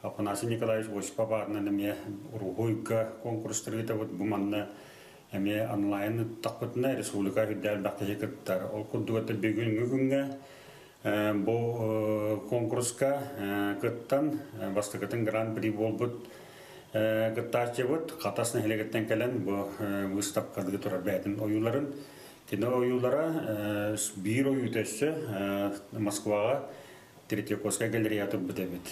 Афанасий Николаевич Осипов аатынан эмиэ уруһуйга конкурстары ыытабыт. Бу манна эмиэ онлайн ыттахпытына республика үрдээх элбэх киһи кыттар. Ол курдук это бүгүҥҥү күҥҥэ бу конкурска кыттан бастакытын гран-при буолбут Кыттааччыбыт Хатас нэһилиэгиттэн кэлэн бу быыстапкалыы турар бэйэтин ойууларын. Кини ойуулара биир ойуута өссө Москваҕа Третьяковскай галерея турбут эбит.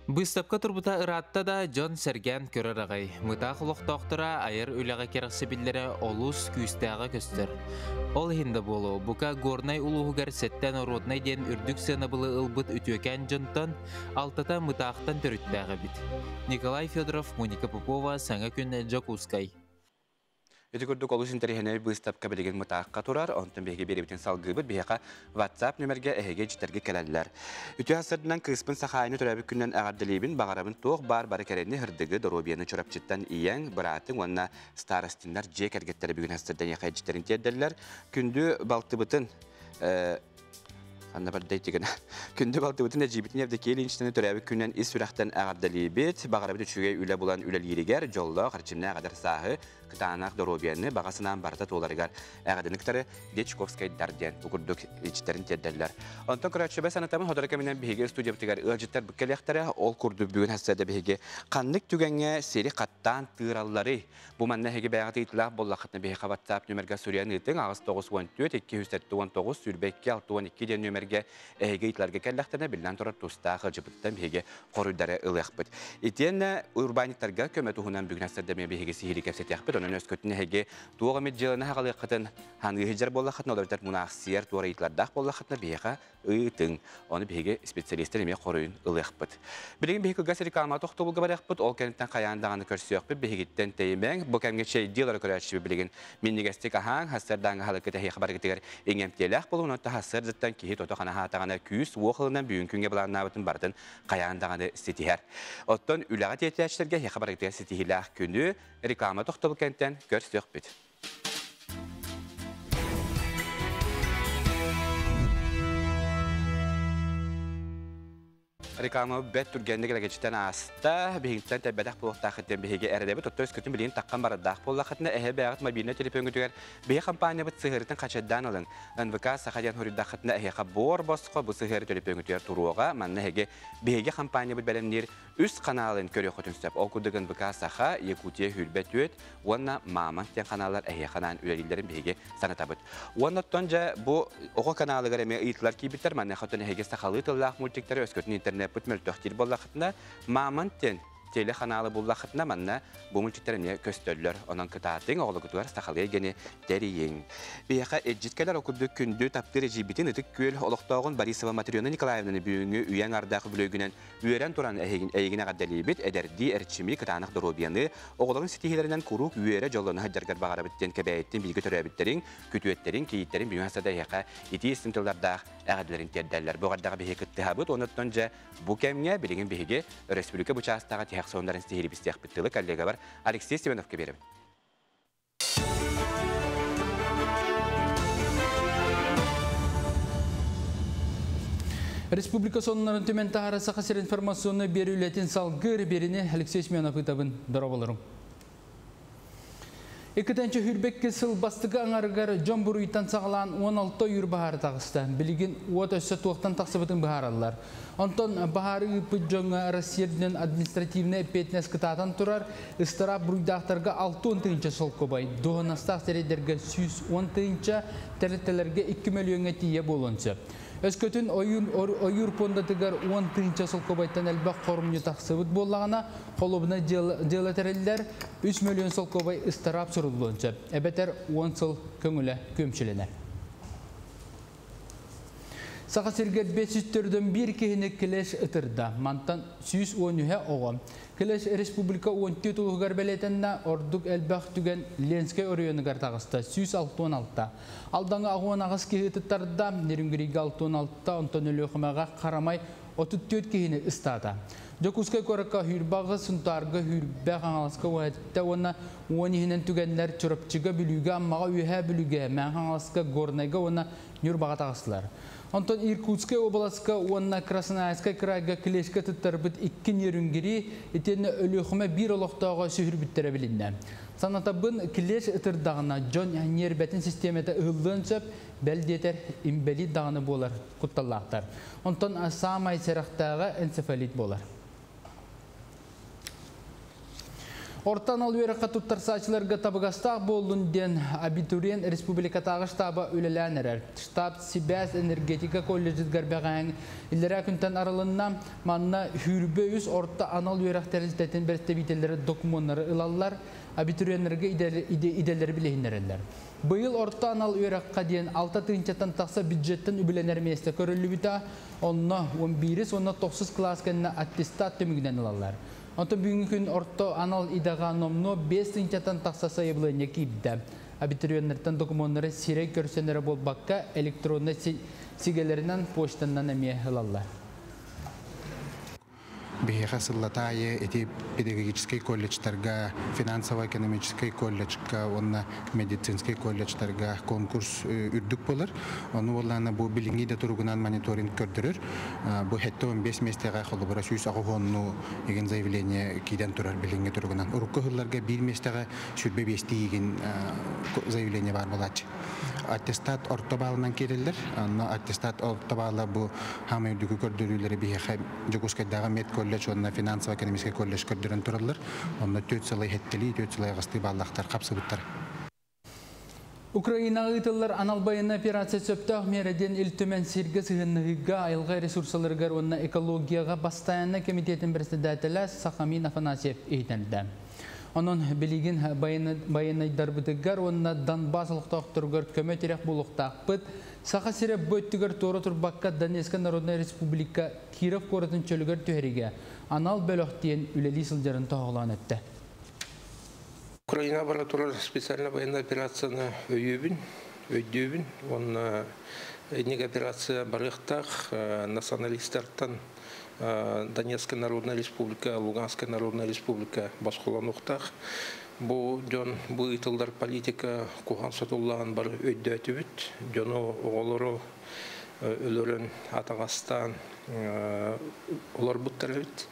Быыстапка турбута ыраатта да, дьон сэргээн көрөр аҕай. Мытаах олохтоохторо айар үлэҕэ кэрэхсэбиллэрэ олус күүстээҕэ көстөр. Ол иһин да буолуо, бука Горнай улууһугар сэттэ народнай диэн үрдүк сыанабылы ылбыт үтүөкээн дьонтон алтата Мытаахтан төрүттээх эбит. Николай Федоров, Моника Попова, Саҥа күн, Дьокуускай. Ити курдук олус интэриэһинэй быыстапка билигин Мытаахха турар, онтон биһиги биэрэбитин салгыыбыт, биһиэхэ WhatsApp нүмергэ эһиги дьитэргэ кэлэллэр. Үтүө сырдынан кыыспын Сахаайны төрөөбүт күнүнэн эҕэрдэлиибин, баҕарабын туох баар бары кэрэни, һырдыгы, доруобуйаны Чурапчыттан ийэҥ, быраатыҥ уонна старостиннар дьиэ кэргэттэрэ бүгүн сырдыйыха дьитэрин тиэрдэллэр. Күндү балтыбытын Анна барда итигэн. Күндү балтыбытын эдьиийбитин Евдокия Ильиничнаны төрөөбүт күнүнэн ис сүрэхтэн эҕэрдэлиибит. Баҕарабыт үчүгэй үлэ булан үлэлииригэр, дьоллоох, эрчимнээх эдэр сааһы, кытаанах доруобуйаны, баҕа санаан барыта туоларыгар эҕэрдэни кытары Дьячковскайдар диэн бу курдук иччитэрин тиэрдэллэр. Онтон көрөөччүбэ санатабын, сотору кэминэн биһиги студиябытыгар ыалдьыттар кэлиэхтэрэ. Ол курдук бүгүн хасса да биһиги ханнык түгэҥҥэ сири хаттаан тыыралларый? Бу манна эһиги бэйэҕит ыйытыылаах буоллаххытына биһиэхэ WhatsApp нүмергэ суруйан ыытыҥ 894 279 22 62 диэн нүмергэ эһиги ыйытыларга кэллэхтэринэ биллэн турар тустаах ыалдьыппытыттан биһиги хоруйдары ылыахпыт. Итиэннэ урбаанньыктарга көмө туһунан бүгүн сырдамия биһиги сиһилии кэпсэтиэхпит. Онон өскөтүн эһиги туох эмит дьыаланы хаҕалыаххытын ханыыһы дьар буоллаххытына, ол эбэтэр мунаахсыйар туора ыйытылардаах буоллаххытына биһиэхэ ыытыҥ. Ону биһиги специалистэр эмиэ хоруйун ылыахпыт. Билигин биһиги кылгас реклама тохтобулга барыахпыт, ол кэнниттэн хайаан даҕаны көрсүөхпүт, биһигиттэн тэйимэҥ. Бу кэмҥэ чэйдии олоро көрөөччүбүт билигин минньигэстик аһааҥ, сарсыардааҥҥы аһылыккыт эһиэхэ барыгытыгар иҥэмтиэлээх буолун, онтон сарсыардаттан киһи тото-хана аһаатаҕына күүс-уох ылынан бүгүн күҥҥэ былааннаабытын барытын хайаан даҕаны ситиһэр. Оттон үлэҕэ тиэтээччилэргэ эһиэхэ барыгытыгар ситиһиилээх күнү реклама тохтобул кэнниттэн көрсүөхпүт. Реклама бэт түргэнник элэгичтэн ааста, биһигиттэн тэббэтэх буолуохтаах диэн биһиги эрэдэбит. Оттон өскөтүн билигин таххан барардаах буоллаххытына, эһэ бэйэҕит мобильнай телефоҥҥутугар биһи компаниябыт сыһыарытын хачайдаан ылыҥ. НВК Саха диэн хоруйдаххытына, эһиэхэ буор босхо бу сыһыары төлөпүөҥҥүтүгэр туруоҕа. Манна эһиги биһиги компаниябыт бэлэмниир үс ханаалын көрүөххүтүн сөп. Ол курдук НВК Саха, Якутия Хүрбэ түөт уонна Мамонт диэн ханааллар эһиэхэ анаан үлэлииллэрин биһиги санатабыт. Уонна оттон дьэ бу оҕо каналыгар эмиэ ыйытылар киирбиттэр. Маныаха оттон эһиги сахалыы тыллаах мультиктары өскөтүн интернеппит мөлтөх диир буоллаххытына, Мамонт диэн телеканаалы буллаххытына манна бу мультиктар эмиэ көстөллөр. Онон кытаатыҥ, оҕолоргутугар сахалыы эйгэни тэрийиҥ. Биһиэхэ эдьит кэлэр, ол курдук күндү таптыыр эдьиийбитин Ытык Күөл олохтооҕун Борисова Матрена Николаевнаны бүгүҥҥү үйэҥ ардаах үбүлүөйгүнэн үөрэн туран эйигин эҕэрдэлиибит, эдэрдии эрчими, кытаанах доруобуйаны, оҕолорун ситиһиилэринэн куруук үөрэ дьоллоно сылдьаргар баҕарабыт диэн кэбээйиттэн бииргэ төрөөбүттэриҥ, күтүөттэриҥ, кийииттэриҥ бүгүн хасада эһиэхэ итии истиҥ тыллардаах эҕэрдэлэрин тиэрдэллэр. Бу эҕэрдэҕэ биһиги кыттыһабыт, онуттан дьэ бу кэмҥэ билигин биһиги өрөспүүбүлүкэ бу чаастааҕы тиһэх сонуннарын ситиһиилибистиэхпит тылы коллегабар Алексей Семеновка биэрэбин. Республика сонуннарын түмэн таһара Саха сир информационный биэрүү үлэтин салгыыр биэриини Алексей Семенов ыытабын. Дорооболорум. Иккитэнчи хүрбекке сыл бастыкы аңарыгар дьон буруйтан саҕалаан 16 ойуур баһаары таҕыста. Билигин уот өссө туохтан тахсыбытын быһаараллар. Онтон баһаары ыыппыт дьоҥҥо Россия үрдүнэн административнай эппиэтинэс кытаатан турар, ыстараап буруйдаахтарга 60 тыһыынча солкуобай, дуоһунастаах сирэйдэргэ 110 тыһыынча, тэрилтэлэргэ 2 мөлүйүөҥҥэ тиийэ буолуон сөп. Өскөтүн ойуур пуондатыгар 10 тыһыынча солкуобайтан элбэх хорумньу тахсыбыт буоллаҕына, холуобунай дьыала тэриллэр, 3 мөлүйүөн солкуобай ыстараап суруллуон сөп, эбэтэр 10 сыл көҥүлэ күөмчүлэнэр. Саха сиригэр 504 киһини клеш ытырда. Мантан 113 оҕо. Клеш республика 14 улуһугар бэлиэтэннэ, ордук элбэх түгэн Ленскэй оройуонугар таҕыста 166. Алдаҥа 68 киһи ытыттарда, Нерюнгригэ 66, онтон Өлүөхүмэҕэ Харамай 34 киһини ыстаата. Дьокуускай куоракка Хүрбаҕы, Сунтаарга Хүрбэх, Хаҥаласка Уһэттэ уонна уон иһинэн түгэннэр Чурапчыга, Бүлүүгэ, Аммаҕа, Үөһээ Бүлүүгэ, Мэҥэ Хаҥаласка, Горнайга уонна Ньурбаҕа таҕыстылар. Онтон Иркутскай уобаласка уонна Красноярскай кыраайга клешка туттарбыт икки Нерюнгри итиэннэ Өлүөхүмэ биир олохтооҕо сүһүрбүттэрэ билиннэ. Санатабын, клеш ытырдаҕына дьон ньиэрбэтин систиэмэтэ ыһыллыан сөп, бэл диэтэр имбэлиит даҕаны буолар кутталлаахтар. Онтон саамай сэрэхтээҕэ энцефалит буолар. Орта анал үөрэххэ туттарсааччыларга табыгастаах буоллун диэн абитуриент республикатааҕы штаба үлэлээн эрэр. Штаб сибээс энергетика колледжыгар бэҕэһээҥ иллэрээ күнтэн арылынна. Манна 23 орто анал үөрэх тэрилтэтин бэрэстэбиитэллэрэ докумуоннары ылаллар, абитуриеннарга идэлэри билиһиннэрэллэр. Быйыл орто анал үөрэххэ диэн 6 тыһыынчаттан тахса бюджеттан үбүлэнэр миэстэ көрүллүбүтэ. Онно 11 уонна 9 кылаас кэннэ аттестат түмүгүнэн ылаллар. Онтон бүгүҥҥү күн орто анал идэҕэ номнуо 5 тыһыынчаттан тахса сайабылыанньа киирдэ. Абитуриеннартан докумуоннары сирэй көрсөн эрэ буолбакка, электроннай сигэлэринэн, почтанан эмиэ ылаллар. Биһиэхэ сыллата аайы ити педагогическай колледжтарга, финансово-экономическай колледжка уонна медицинскэй колледжтарга конкурс үрдүк буолар. Ону буоллаҕына бу билиҥҥи да туругунан мониторинг көрдөрөр. Бу 75 миэстэҕэ холобура 180-ну игин заявление киирэн турар билиҥҥи туругунан. Урукку сылларга биир миэстэҕэ 25 игин заявление баар буолааччы. Аттестат орто баалынан киирэллэр. Онно аттестат орто баала бу хаамай үрдүкү көрдөрүүлэри биһиэхэ Дьокуускайдааҕы медколледж уонна финансово-экономическай колледж көрдөрөн тураллар. Онно 4 сылай хэттэлии, 4 сылай аҕыстыы бааллаахтар хапсыбыттар. Украинаҕа ыытыллар анал байыаннай операция сөптөөх миэрэ диэн Ил Түмэн сиргэ сыһыаннаһыыга, айылҕа ресурсаларыгар уонна экологияҕа бастайааннай кэмитиэтин председателэ Сахамин Афанасьев иһитиннэрдэ. Онон билигин байыаннайдарбытыгар уонна Донбасс олохтоохторугар көмө-тирэх буолуохтаахпыт. Саха сирэ бу өттүгэр туора турбакка Донецкай Народнай Республика Киров куоратын чөлүгэр түһэригэ анал бөлөх диэн үлэлии сылдьарын тоһоҕолоон эттэ. Украина бара турар специальная военная операцияны өйүүбүн, өйдүүбүн. Уонна инник операция барыахтаах националистартан Донецкая Народная Республика, Луганская Народная Республика босхолонуохтаах. Бу дьон бу ыытыллар политика куһаҕан сотуллаҕын бары өйдөөтүбүт. Дьону, оҕолору өлөрөн, атаҕастаан олорбуттар эбит.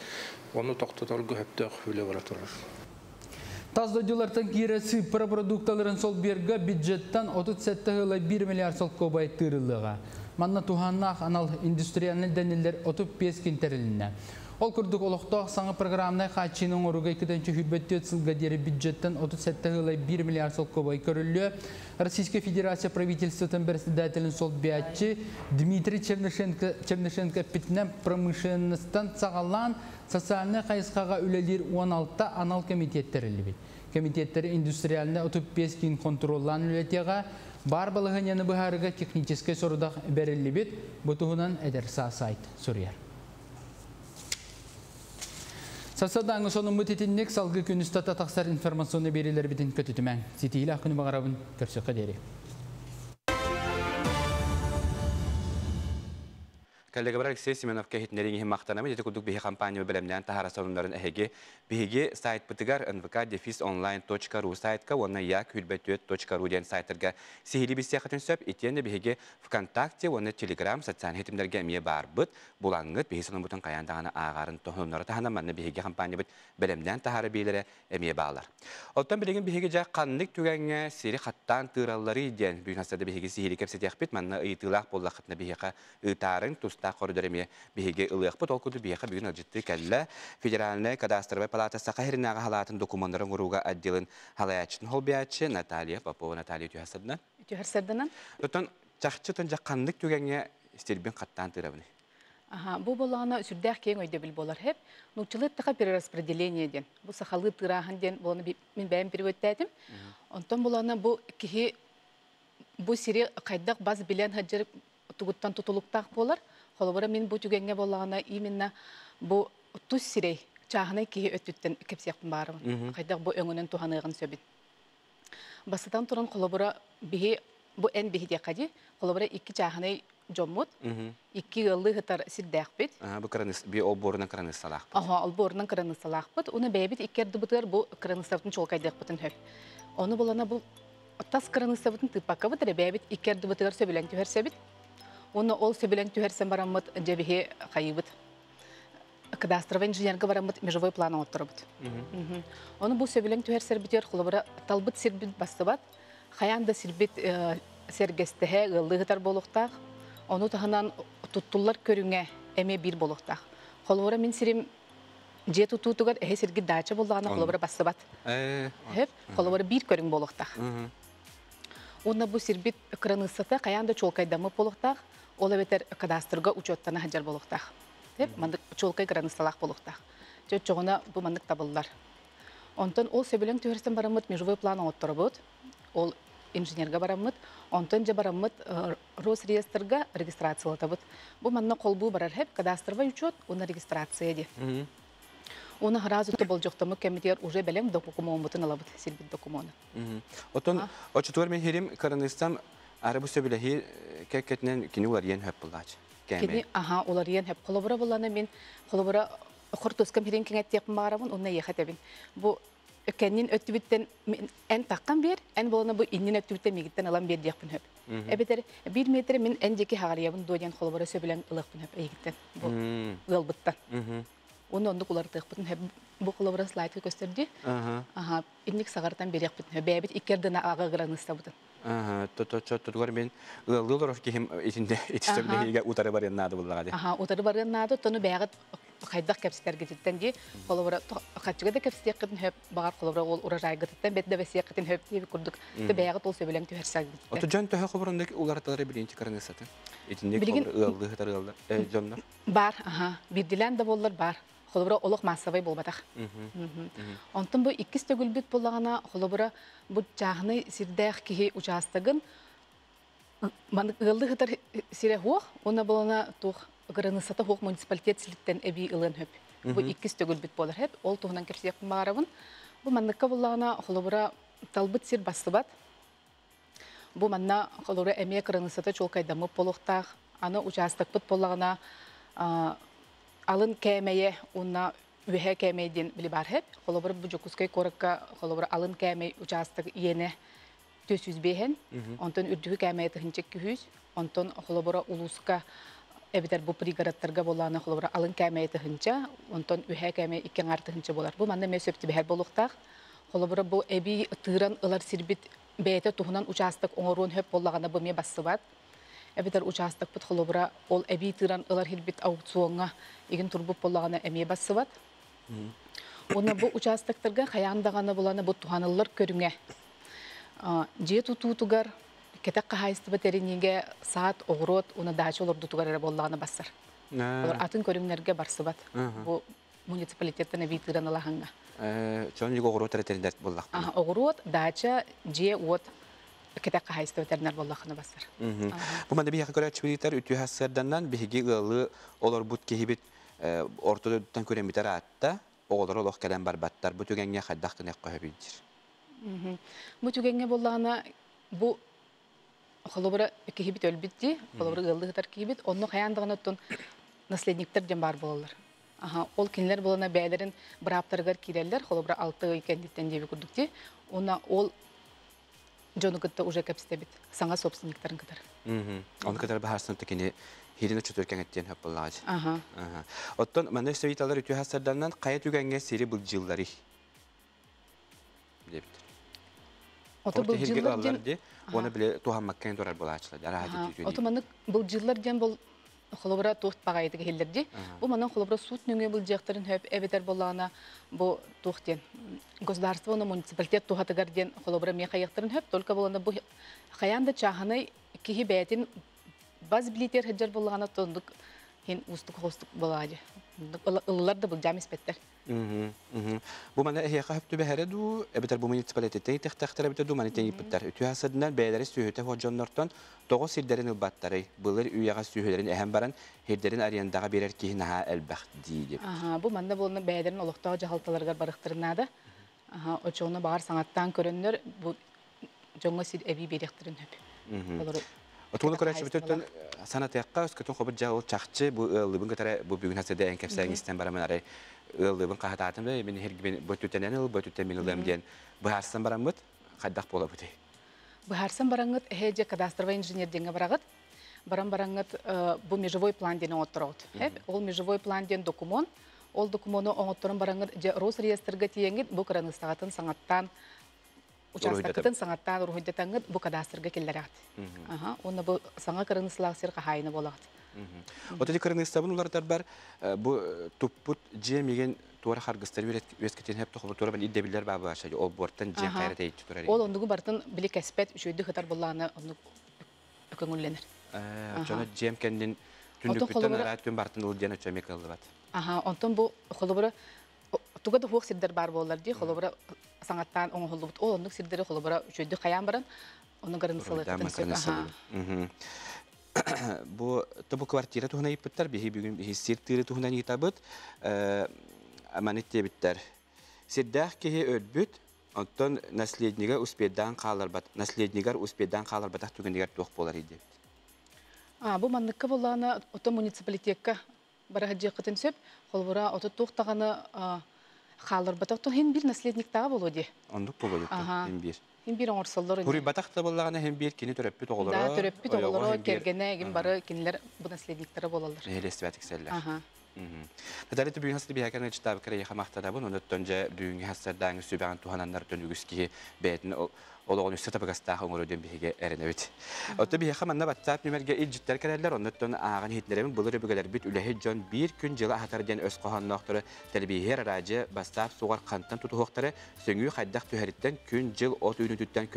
Ону тохтоторго сөптөөх үлэ бара турар. Тас дойдулартан киирэр сыыппара продукталарын солбуйарга бюджеттан 37,1 миллиард солкуобай тыырыллыаҕа. Манна туһааннаах анал индустриальнай дэниллэр 35 кин тэрилиннэ. Ол курдук олохтоох саҥа программнай хааччыйыны оҥорууга 224 сылга диэри бюджеттан 37,1 миллиард солкуобай көрүллүө. Российскай Федерация правительствотын председателин солбуйааччы Дмитрий Чернышенко, Чернышенко эппитинэн промышленностан саҕалаан социальнай хайысхаҕа үлэлиир 16 анал комитет тэриллибит. Комитеттэр индустриальнай 35 киин хонтуруоллаан үлэлэтиэҕэ, баар балаһыанньаны быһаарыыга техническэй сорудах бэриллибит. Бу туһунан Эдэр саас сайт суруйар. Сарсыардааҥҥы сонуммут итинник салгыы күн устата тахсар информационнай биэриилэрбитин көтүтүмэҥ. Ситиһиилээх күнү баҕарабын. Көрсүөххэ диэри. Коллегабар Алексей Семеновка иһитиннэрииҥ иһин махтанабын. Ити курдук биһи компания бэлэмнээн таһаара сонуннарын эһиги биһиги сайтпытыгар nvk-online.ru сайтка уонна як-24.ru диэн сайтарга сиһилии билсиэххитин сөп. Итиэннэ биһиги ВКонтакте уонна Телеграм социальнай ситимнэргэ эмиэ баарбыт. Булаҥҥыт биһи сонуммутун хайаан даҕаны ааҕарын сонуннары таһынан манна биһиги компаниябыт бэлэмнээн таһаара биэлэрэ эмиэ баалар. Оттон билигин биһиги дьэ ханнык түгэҥҥэ сири хаттаан тыыралларый диэн бүгүн хасса да биһиги сиһилии кэпсэтиэхпит. Манна ыйытыылаах буоллаххытына биһиэхэ ыытаарыҥ, тустаах хоруйдары эмиэ биһиги ылыахпыт. Ол курдук биһиэхэ бүгүн ыалдьыттыы кэллэ Федеральнай кадастровай палата Саха сиринээҕи халаатын докумуоннарын оҥорууга отделын салайааччытын солбуйааччы Наталья Попова. Наталья түһэ сырдынан. Түһэр сырдынан. Оттон чахчы дьэ ханнык түгэҥҥэ сирбин хаттаан тыырабыный? Аха, бу буоллаҕына сүрдээх киэҥ өйдөбүл буолар хэп. Нууччалыы эттэхэ перераспределение диэн. Бу сахалыы тыырааһын диэн буоланы мин бэйэм переводтаатым. Онтон буоллаҕына бу киһи бу сири хайдах бас билэн сылдьар тугуттан тутулуктаах буолар. Холобура мин бу түгэҥҥэ буоллаҕына именно бу тус сирэй чааһынай киһи өттүттэн кэпсиэхпин баарыбын. Хайдах бу өҥөнөн туһаныаҕын сөбүн. Бастатан туран холобура биһи бу эн биһи диэххэ дии. Холобура икки чааһынай дьоммут, икки ыаллыы сытар сирдээхпит. Бу кыраныыс би олбуорунан кыраныыссалаахпыт. Аха, олбуорунан кыраныыссалаахпыт. Уну бэйэбит икки ардыбытыгар бу кыраныыссабытын чуолкайдыахпытын сөп. Ону булана бу тас кыраныыссабытын тыыппаккабыт эрэ бэйэбит икки ардыбытыгар сөбүлэҥ түһэрсэбит. Уонна ол сөбүлэҥ түһэрсэн бараммыт дьэ биһи хайыыбыт. Кадастровай инженергэ бараммыт межевой план оҥотторобут. Ону бу сөбүлэҥ түһэрсэрбитигэр холобура талбыт сирбит бастыбат, хайаан да сирбит сэргэстэһэ, ыаллыы сытар буолуохтаах. Ону таһынан туттуллар көрүҥэ эмиэ биир буолуохтаах. Холобура мин сирим Дьиэ тутуутугар эһи сирги даача буллаҕына холобура бассыбат. Хөп, холобура биир көрүҥ буолуохтаах. Уонна бу сирбит кыраныыссата хайаан да чуолкайдаммыт буолуохтаах, ол эбэтэр кадастрга учуоттана сылдьар буолуохтаах. Хөп, маннык чуолкай кыраныыссалаах буолуохтаах. Дьэ, оччоҕуна бу маннык табыллар. Онтон ол сөбүлэҥ түһэрсэн бараммыт межевой план оҥотторобут. Ол инженергэ бараммыт, онтон дьэ бараммыт Росреестрга регистрациялатабыт. Бу манна холбуу барар хэп кадастровай учет уонна регистрация ди. Уонна сразу болдьохтоммут кэмитигэр уже бэлэм докумуоммутун ылабыт, сирбит докумуону. Отон очутугар мен хирим кырыныстам ары бу сөбүлэһии кэккэтинэн кини уларыйан хөп буллаач. Кини аха уларыйан хөп. Холобура буллана мен холобура хортускам хирин киңэттиэхпин баарабын, онно иэхэ тэбин. Бу кэннин өттүбүттэн эн таххан биэр, эн болона бу иннин өттүбүттэн мигиттен ылан биэр диэхпин хөп. Эбэтэр биир метр мин эн диэки хагарыйабын дуо диэн холобура сөбүлэҥ ылыахпын хөп эйигиттен. Бу ыалбыттан. Уонна оннук уларытыахпытын хөп. Бу холобура слайдка көстөрдү. Аха, инник саҕартан биэриэхпитин хөп. Бэйэбит икки ардына аҕа граныыстабытын. Тотототугар мен ыаллыы олорор киһим итинде ити сөбүлэһиигэ утары барыан наада буллаҕа дии. Аха, утары барыан наада, тону бэйэҕит хайдах кэпсэтэргититтэн дии, холобура хаччыга да кэпсиэххитин хөп, баҕар холобура ол урожайгытыттан бэт да бэсиэххитин хөп диэби курдук, то бэйэҕит ол сөбүлэҥ түһэрсэгититтэн. Ото дьон төһө хоборондук уларыталары билиинчи кырыныысатын? Итинник холобура ыаллыы сытар ыаллар дьоннор? Бар, аха, биирдилээн да буоллар бар. Холобура олох массовай буолбатах. Онтон бу иккис төгүлбүт буоллаҕына, холобура бу чааһынай сирдээх киһи учаастагын ыаллыы сытар сирэ суох, уонна буолана туох кыраныыссата суох муниципалитет сириттэн эбии ылыан сөп. Бу иккис төгүлбүт буолар сөп. Ол туһунан кэпсиэхпин баҕарабын. Бу манныкка буоллаҕына, холобура талбыт сир бассыбат. Бу манна холобура эмиэ кыраныыссата чуолкайдаммыт буолуохтаах. Аны учаастакпыт буоллаҕына алын кээмэйэ уонна үөһэ кээмэй диэн били баар сөп. Холобура бу Дьокуускай куоракка холобура алын кээмэй учаастак иэнэ 405, онтон үрдүкү кээмэйэ 1200, онтон холобура улууска эбэтэр бу пригородтарга буоллаҕына холобура алын кээмэйэ 1000, онтон үөһэ кээмэй 2500 буолар. Бу манна эмиэ сөп түбэһэр буолуохтаах. Холобура бу эбии тыыран ылар сирбит бэйэтэ туһунан учаастак оҥоруон сөп буоллаҕына бу эмиэ бассыбат. Эбэтэр учаастакпыт холобура ол эбии тыыран ылар сирбит аукциоҥҥа игин турбут буоллаҕына эмиэ бассыбат. Уонна бу учаастактарга хайаан даҕаны буланы бу туһаныллар көрүҥэ. Дьиэ тутуутугар, кэтэх хаһаайыстыба тэриниигэ саат, оҕуруот уонна даача олордутугар эрэ буоллаҕына бассар. Олор атын көрүҥнэргэ барсыбат. Бу муниципалитеттан эбии тыыран ылаһыҥҥа. Чон юг оҕуруот эрэ тэринэр буоллахпына. Оҕуруот, даача, дьиэ, уот кэтэх хаһаайыстыба тэринэр буоллаххына бассар. Бу манна биһиэхэ көрөөччүбүтүгэр үтүө сарсыарданан биһиги ыалы олорбут киһибит орто дойдуттан күрэммитэр аатта, оҕолоро олох кэлэн барбаттар. Бу түгэҥҥэ хайдах гыныахха сөбүй диир. Бу түгэҥҥэ буоллаҕына бу холобура киһибит өлбүт дии, холобура ыаллыы сытар киһибит, онно хайаан даҕаны оттон наследниктар диэн баар буолаллар. Аха, ол кинилэр буолана бэйэлэрин бырааптарыгар киирэллэр, холобура 6 ый кэнниттэн диэби курдук дии. Уонна ол дьону кытта уже кэпсэтэбит, саҥа собственниктарын кытары. Ону кытары баһаарсан кини хирин оччотугар кэҥэттиэн сөп буоллаҕа. Оттон манна өссө ыйыталлар үтүө сарданнан хайа түгэҥҥэ сири былдьыылларый диэбиттэр. Ото былдьыыллар диэн ди, уонна биле туһаммакка турар буолааччылар. Араһа дии. Ото маннык былдьыыллар диэн бол холобура туох баҕайытык иһиллэр дии. Бу манан холобура суут нөҥүө былдьыахтарын хөп эбэтэр буоллаҕына бу туох диэн государство уонна муниципалитет туһатыгар диэн холобура эмиэ хайыахтарын хөп. Только буолана бу хайаан да чааһынай киһи бэйэтин бас билиитигэр сылдьар буоллаҕына тондук хин уустук хостук буолаа дии. Ыллар да былдьаам испэттэр. Бу мана эһиэхэ хөп түбэһэрэ дуу, эбэтэр бу муниципалитеттен итэхтэхтэр эбитэ дуу, маны тэнийбиттэр. Үтүө сырдынан бэйэлэри сүөһүтэ дьоннортон тоҕо сирдэрин ылбаттарый, былыр үйэҕэ сүөһүлэрин эһэн баран, сирдэрин арендаҕа биэрэр киһи наһаа элбэх дии диэбит. Бу манна буолна бэйэлэрин олохтоох дьаһалталарыгар барыахтарын наада. Очоҕуна баҕар саҥаттаан көрөннөр бу дьоҥҥо сир эбии биэриэхтэрин сөп. Олору Отуну көрөөччүбүтүттэн санатыахха өскөтүн хобут дьа ол чахчы бу ыаллыбын кытары бу бүгүн хасыда эн кэпсээн истэн барамын арай ыаллыбын хаһатаатым да мин хиргибин бөтүтэнэн ыл бөтүтэн мин ылыам диэн быһаарсан бараммыт хайдах буолабытый? Быһаарсан бараҥҥыт эһэ дьэ кадастровай инженер диэҥҥэ бараҕыт. Баран бараҥҥыт бу межевой план диэн оҥоттороҕут. Ол межевой план диэн документ. Ол докумуону оҥотторон бараҥҥыт дьэ Росреестрга тиийэҥҥит бу кыраныыссаҕытын саҥаттаан учаастаккытын саҥаттаан уруһуйдатаҥҥыт бу кадастрга киллэрэҕит. Уонна бу саҥа кыраныыссалаах сир хаһаайына буолаҕыт. От ити кыраныыссабын уларытарбар бу туппут дьиэ мигин Туора харгыстар үөскэтин хеп тохобу туора мен иддебиллер баа баша ол бортан жен кайра тейчи турар. Ол ондугу бартын били кеспет үчөйдү хытар буллааны оннук көңүлленер. Жона жем кендин түндүк ара түн бартын ул ден өчөмек кылдыбат. Аха, онтон бу холобура туга да хуок сирдер бар болар ди, холобура саңаттан оңоллубут. Ол оннук сирдери холобура үчөйдү каян баран, оны гарынсалы. Бу бу квартира туһуна иппыттар, биһи бүгүн биһи сир тыыры туһунан ыйтабыт, аманит диэбиттэр. Сирдээх киһи өлбүт, онтон наследнига успедан хааларбат, наследнигар успедан хааларбатах түгэнигэр туох буолар диэбит. Бу манныкка боллаана ото муниципалитетка барахаджиакытын сөп, холбура ото туох таганы хааларбатах то хин бир наследниктага болу ди. Ондук болу ди, хин бир. Хин бир оңорсоллор. Хури батах та боллагана хин бир кини төрөппүт оголоро. Да, төрөппүт оголоро, кергене гин бары кинилер бу наследниктары болалар. Эхелестибатик селлер. Наталья бүгүн хасты биһәкән читап кире хамахтада бун онуттан же бүгүн хастардааңы сүбәгән тухананнар төн үгүс киһи бәйтин ологон үстә табыгастаах оңору ден биһиге эренебит. Отто биһиэхэ манна WhatsApp нүмерге илдьиттэр кэлэллэр, оннуттан ааҕан иһитинэрэбин былыр өбүгэлэр бит үлэһит дьон биир күн дьыла аһатар диэн өс хоһоонноохтору тэлбииһэр араадьы бастаап суҕар хантан тутуһуохтары сөҥүү хайдах түһэриттэн күн дьыл от үүнүтүттэн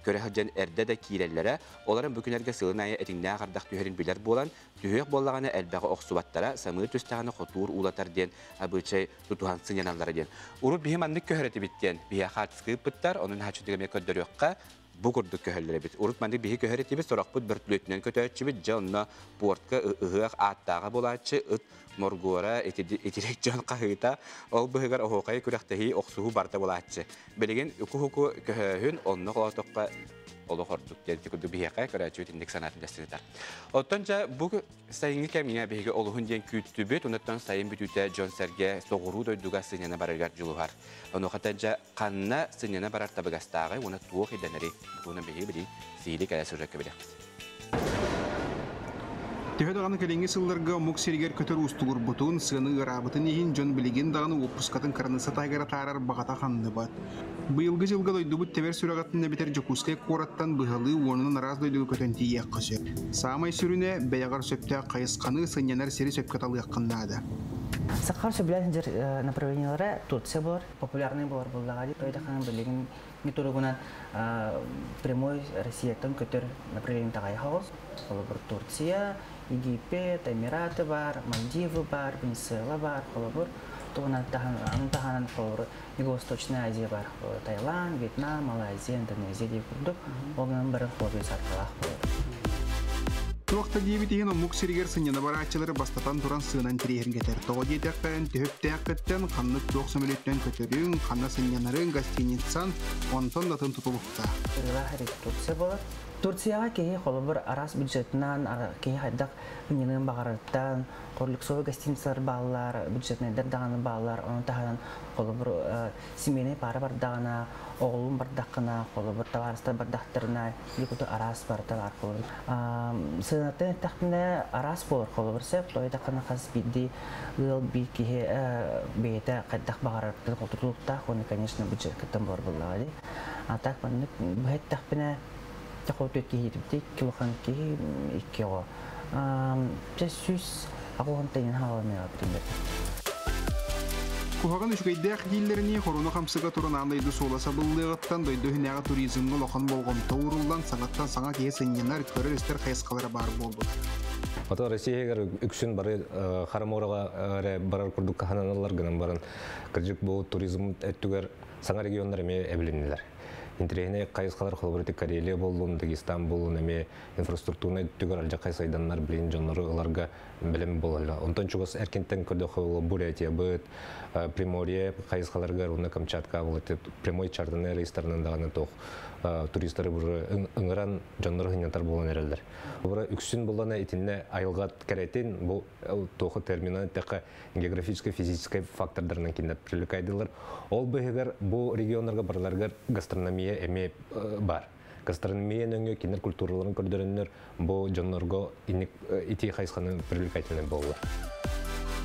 көрө сылдьан эрдэ да киирэллэрэ, оларын бу күнэргэ сылын аайы этиҥнээх ардах түһэрин билэр буолан, түһүөх буоллаҕына элбэҕи охсубаттара, самыыр түстэҕинэ хотуур уулатар диэн абыычай тутуһан сынньаналлара диэн. Урут биһи маннык көһөр этибит диэн биһиэхэ хаартыска ыыппыттар, онон хааччытыга эмиэ көрдөрүөххэ бу курдук көһөллөр эбит. Урут маннык биһи көһөр этибит, сорохпут бөртүлүөтүнэн көтөөччүбүт, дьэ онно портка ыһыах ааттааҕа буолааччы, ыт моргуора, итирик дьон хаһыыта, ол быһыгар оһуохай күрэхтэһии охсуһуу барда буолааччы. Билигин үкү-хуку көһөөһүн онно холоотоххо олох ордук диэн курдук биһиэхэ көрөөччүбүт инник санаатын дэститэр. Оттон дьэ бу сайыҥҥы кэмҥэ биһиги олуһун диэн күүттүбүт, онуттан сайын бүтүүтэ дьон сэргэ соҕуруу дойдуга сынньана барарыгар дьулуһар. Онуоха дьэ ханна сынньана барар табыгастааҕы уонна туох ирдэнэри туһунан биһиги билин сиһили кэлэ сюжекка билиэхпит. Төһө даҕаны кэлиҥҥи сылларга омук сиригэр көтөр уустугурбутун, сыаны ыараабытын иһин дьон билигин даҕаны уоппускатын кыраныысса таһыгар атаарар баҕата ханныбат. Быйылгы дьылга дойдубут тэбэр сүрэҕиттэн эбэтэр Дьокуускай куораттан быһалыы уонунан араас дойдуга көтөн тиийиэххэ сөп. Саамай сүрүнэ, бэйэҕэр сөптөөх хайысханы, сынньанар сири сөпкө талыаххын наада. Сахар сөбүлээн сылдьар направлениелара Турция буолар, популярный буолар буоллаҕа дии. Той билигин туругунан прямой Россияттан көтөр направление таҕайа Холобур, Турция, Египет, Эмираты бар, Мальдивы бар, Венесуэла бар, холобур, тугунан таһанан холобур, Юго-Восточная Азия бар, Таиланд, Вьетнам, Малайзия, Индонезия диye курдук, ол гынан бары холобур саркалаах болор. Туохта диэбит иһин омук сиригэр сынньана барааччылары бастатан туран сыанан тириэһиргэтэр. Тоҕо диэтэххэ, түһүктээххиттэн ханнык туох сөмөлүөттэн көтөрүҥ, ханна сынньанарыҥ, гостиницан, онтон да атын тутулуктаах. Турция болар. Турцияҕа киһи холобур араас бюджетынан киһи хайдах ынньаныан баҕарарыттан люксовый гостиницалар бааллар, бюджетнайдар даҕаны бааллар, онон таһынан холобур семейный пара бардаҕына, оҕолуун бардаххына, холобур табаарыстар бардахтарына, куту араас барыта бар холобур. Сыанаттан эттэхпинэ араас буолар холобур сөп, тойдаххына хас биирдии ыал биир киһи бэйэтэ хайдах баҕарарыттан тутулуктаах, уонна, конечно, бюджеткыттан буолар буоллаҕа дии. А так маннык быһа эттэхпинэ Тахо киһи килохан киһи икки оҕо. Чэ 180 тыйын хаалымыга бүтүннэр. Куһаҕан үчүгэйдээх дииллэринии хоруна хамсыга туран аан дойду суола сабыллыаҕыттан дойду иһинээҕи туризмҥа улахан болҕомто ууруллан саҥаттан саҥа киһи сынньанар, көрөр-истэр хайысхалара баар буоллулар. Ото Россиягар үксүн бары харамораға барар курдук кахананалар гынан баран кырдьык бу туризм өттүгэр саҥа регионнар эмиэ эбилиннилэр. Интирехине хайысхалар холобур Карелия боллун, Дагестан боллун эме инфраструктурный түгөр алжакай сайданнар билин дьоннору ыларга билим болалар. Онтон чугас эркинтен көрдө Бурятия быт, Приморье хайысхаларгар, уна Камчатка бол прямой чартерный рейстарынан даганы тох туристары бу ыңыран дьоннору хыннятар болан эрелдер. Бура үксүн болана итинне айылгат керетин бу тоху терминан тека географический, физический фактордарынан киндер привлекайдылар. Ол быһыгар бу регионнарга барларгар гастрономия эме бар. Гастрономия нөңгө киндер культураларын көрдөрөннөр бу дьоннорго ити хайысханы привлекательный боллар.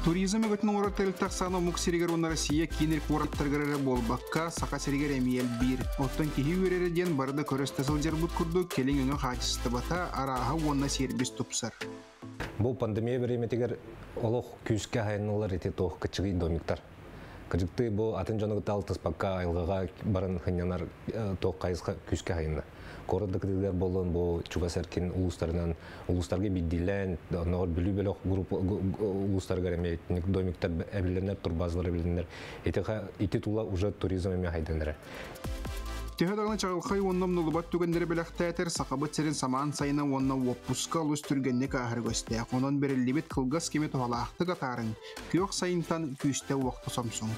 Туризм өтін оңырар тәріл омук сиригер онна Россия кинер куораттаргар болбакка саха сиригер эмиэл бир. Оттон киһи үөрэрэ диэн барыда көрөстө сылдьарбыт курдук келиң өҥө хаачыстыбата арааһа уонна сервис тупсар. Бу пандемия береметигер олох күүскэ хайынылар ити тоох кычыгый домиктар. Кырдьыкты бу атын дьону кытта алтыспакка айылҕаҕа баран сынньанар туох хайысха күүскэ хайынна. Куорат да кытыытыгар буоллун бу чугас эркин улуустарынан улуустарга биирдиилээн оннооҕор Бүлүү бөлөх группа улуустарыгар эмиэ итинник домиктар эбилиннэр, турбазалар эбилиннэр. Ити ити тула уже туризм эмиэ хайдан эрэр. Төһө даҕаны чаҕылхай уонна умнуллубат түгэннэри бэлэхтээтэр, Сахабыт сирин самаан сайына уонна уоппуска олус түргэнник ааһар үгэстээх. Онон бэриллибит кылгас кэми туһалаахтык атаарыҥ, күөх сайынтан күүстэ-уохта сомсуҥ.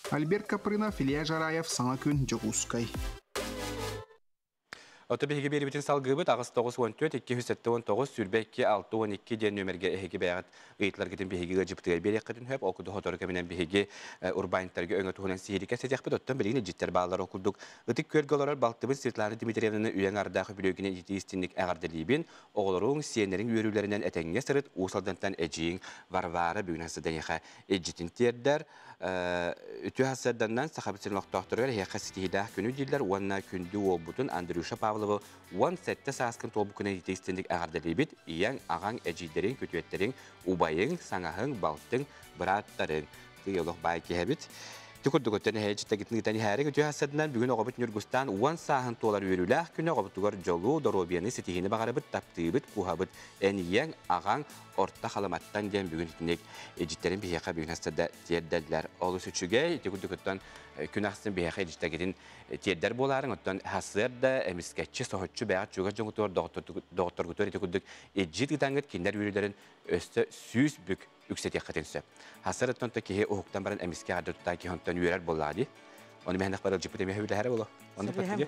Альберт Капрынов, Илья Жараев, Саҥа күн, Дьокуускай. Ото биһиги биэрибитин салгыыбыт 8 94 279 22 62 диэн нүөмэргэ эһиги бэйэҕит ыйытыларгытын биһиги ыалдьыппытыгар биэриэххитин сөп. Ол курдук сотору кэминэн биһиги урбаанньыттарга өҥө туһунан сиһилии кэпсэтиэхпит. Оттон билигин илдьиттэр бааллар. Ол курдук Ытык Күөлгэ олорор балтыбыт Светлана Дмитриевнаны үйэҥ ардаах үбүлүөйгүнэн итии истиҥник эҕэрдэлиибин. Оҕолоруҥ, сиэннэриҥ үөрүүлэринэн этэҥҥэ сырыт. Уус Алдантан эдьиийиҥ Варвара бүгүн дэниэхэ илдьитин тиэрдэр. Үтүө сарсыарданнан Сахабыт сирин олохтоохторугар эһиэхэ ситиһиилээх күнү дииллэр уонна күндү уолбутун Андрюша Павловы 17 сааскын туолбуккунан итии истиҥник эҕэрдэлиибит. Ийэҥ, аҕаҥ, эдьиийдэриҥ, күтүөттэриҥ, убайыҥ, саҥаһыҥ, балтыҥ, бырааттарыҥ. Тый олох баай киһэбит. Ити курдук өттөн эһээчиттэгитин ыытан иһээри үтүө сарсыарданан бүгүн оҕобут Ньургустаан 10 сааһын туолар үөрүүлээх күнэ. Оҕобутугар дьолу, доруобуйаны, ситиһиини баҕарабыт, таптыыбыт, кууһабыт. Эн ийэҥ, аҕаҥ Орто Халыматтан диэн бүгүн итинник илдьиттэрин биһиэхэ бүгүн сарсыарда тиэрдэллэр. Олус үчүгэй, ити курдук күн ахсын биһиэхэ илдьиттэгитин тиэрдэр буолаарыҥ. Оттон сарсыарда эмискэччи, соһуччу бэйэҕит чугас дьоҥҥутугар, доҕотторгутугар ити курдук илдьит ыытаҥҥыт кинилэр үөрүүлэрин өссө 100 бүк үксэтиэххитин сөп. Сарсыардаттан киһи уһуктан баран эмискэ арды тутаа киһи онтон үөрэр буоллаҕа дии. Оны мэһэнэх бар ылдьыппыт эмиэ хүлэһэрэ боло. Онно паттыгы.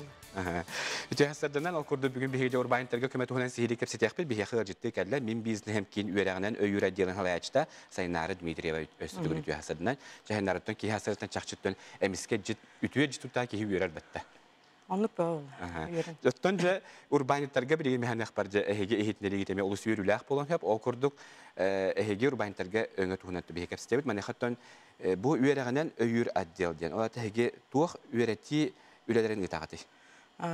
Үтүө сарсыарданан, ол курдук бүгүн биһиги урбаанньыттарга көмө туһунан сиһилии кэпсэтиэхпит. Биһиэхэ ыалдьыттыы кэллэ Мин бизнеһим киин үөрэҕинэн өйүүр отделын салайааччыта Сайнаара Дмитриева. Өссө төгүл үтүө сарсыарданан. Чэһиннарыттан киһи сарсыардаттан чахчыттан эмискэ жит үтүө жит тутаа киһи үөрэр бэтте. Оннук боо. Оттон же урбаанньыттарга билигин мэһэнэх бар же эһиги иһитинэлигит эми олус үөрүүлээх буолан хөп. Ол курдук эһиги урбаанньыттарга өҥө туһунан биһи кэпсэтебит. Манехаттан бу үөрэҕинэн өйүүр отдел диэн. Ол эһиги туох үөрэтии үлэлэрин ыытаҕытый?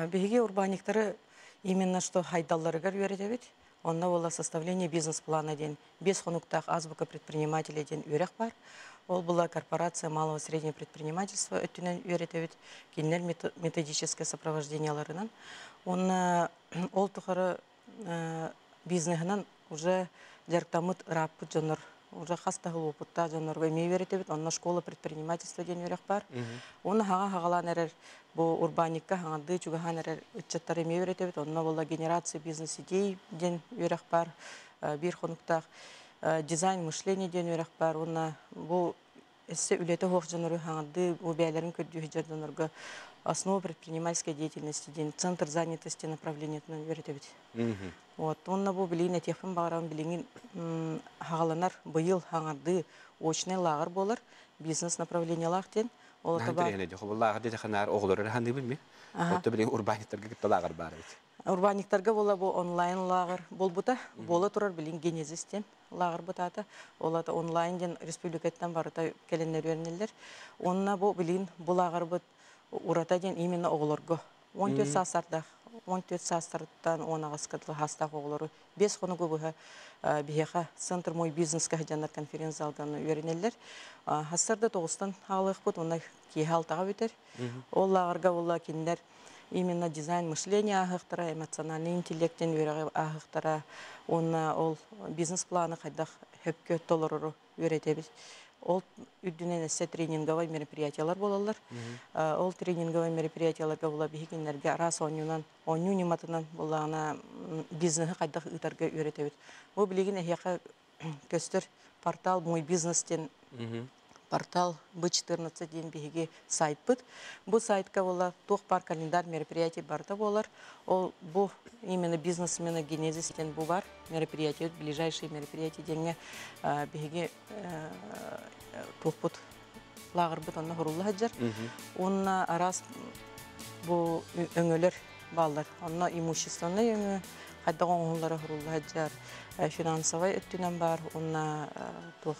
Биһиги урбаанньыктары именно что хайдалларыгар үөрэтэбит. Онно була составление бизнес-плана диэн 5 хонуктаах азбука предпринимателя диэн үөрэх бар. Ол была корпорация малого и среднего предпринимательства өттүнэн үөрэтэбит. Кинилэр методическое сопровожденияларынан. Онна ол тухары бизнеһынан уже дьарыктаммыт ырааппыт дьоннор, уже хас да сыл опыттаах дьоннорго эмиэ үөрэтэбит. Онно школа предпринимательства диэн үөрэх бар. Оны хаҥа хагалаан эрэр бу урбаанньыкка хаҥардыы чугаһаан эрэр ыччаттар эмиэ үөрэтэбит. Онно була генерация бизнес-идей диэн үөрэх бар, 1 хонуктаах дизайн мышления диэн үөрэх бар. Онна бу эссе үлэтэ суох дьоннору хаҥардыы бу бээлэрин көрдүү дьоннорго основа предпринимательской деятельности диэн центр занятости направлениетынан үөрэтэбит. Вот, онно бу билигин этиэхпин баҕарабын, билигин хагаланар быйыл хаҥардыы очный лааҕыр буолар бизнес направлениялаах диэн. Ол ата Лааҕыр диэтэхэ наар оҕолор ханныыбын ми. Отто билигин урбаанньыттарга кытта лааҕыр баар эбит. Урбаанньыктарга буола бу онлайн лааҕыр буолбута. Буола турар билигин Генезис диэн лааҕыр бутаата. Ол ата онлайн диэн республикаттан барыта кэлэннэр үөрэнэллэр. Онно бу билигин бу лааҕырбыт урата диэн именно оҕолорго 14 саастардаах, 14 саастарыттан 18 саастаах оҕолору 5 хонугу быһа биһиэхэ центр «Мой бизнес» каһдьаннар конференц залганы үөрэнэллэр. Хассарда 9-тан хаалыахпыт, онно киэһэ 6-га бүтэр. Ол лааҕырга буолла кинилэр именно дизайн мышления ааһыахтара, эмоциональный интеллектин үөрэҕи ааһыахтара, уонна ол бизнес-планы хайдах хөпкө толорору үөрэтэбит. Ол үрдүнэн эссе тренинговай мероприятиялар буолаллар. Ол тренинговай мероприятияларга була биһигиннерге араас оонньуунан, оонньуу ньыматынан булаана бизнеһи хайдах ыытарга үөрэтэбит. Бу билигин эһиэхэ көстөр портал «Мой бизнес» диэн портал Б14 диэн биһиги сайтпыт. Бу сайтка була туох бар календарь мероприятий барыта буолар. Ол бу именно бизнесмена генезис диэн бу бар мероприятие, ближайшие мероприятия диэҥҥэ биһиги туохпут лааҕырбыт онно хурулла сылдьар. Онна араас бу өҥөлөр бааллар. Онно имущественный өҥө хайдах оҥоһуллара хурулла сылдьар, финансовый өттүнэн бар, онна туох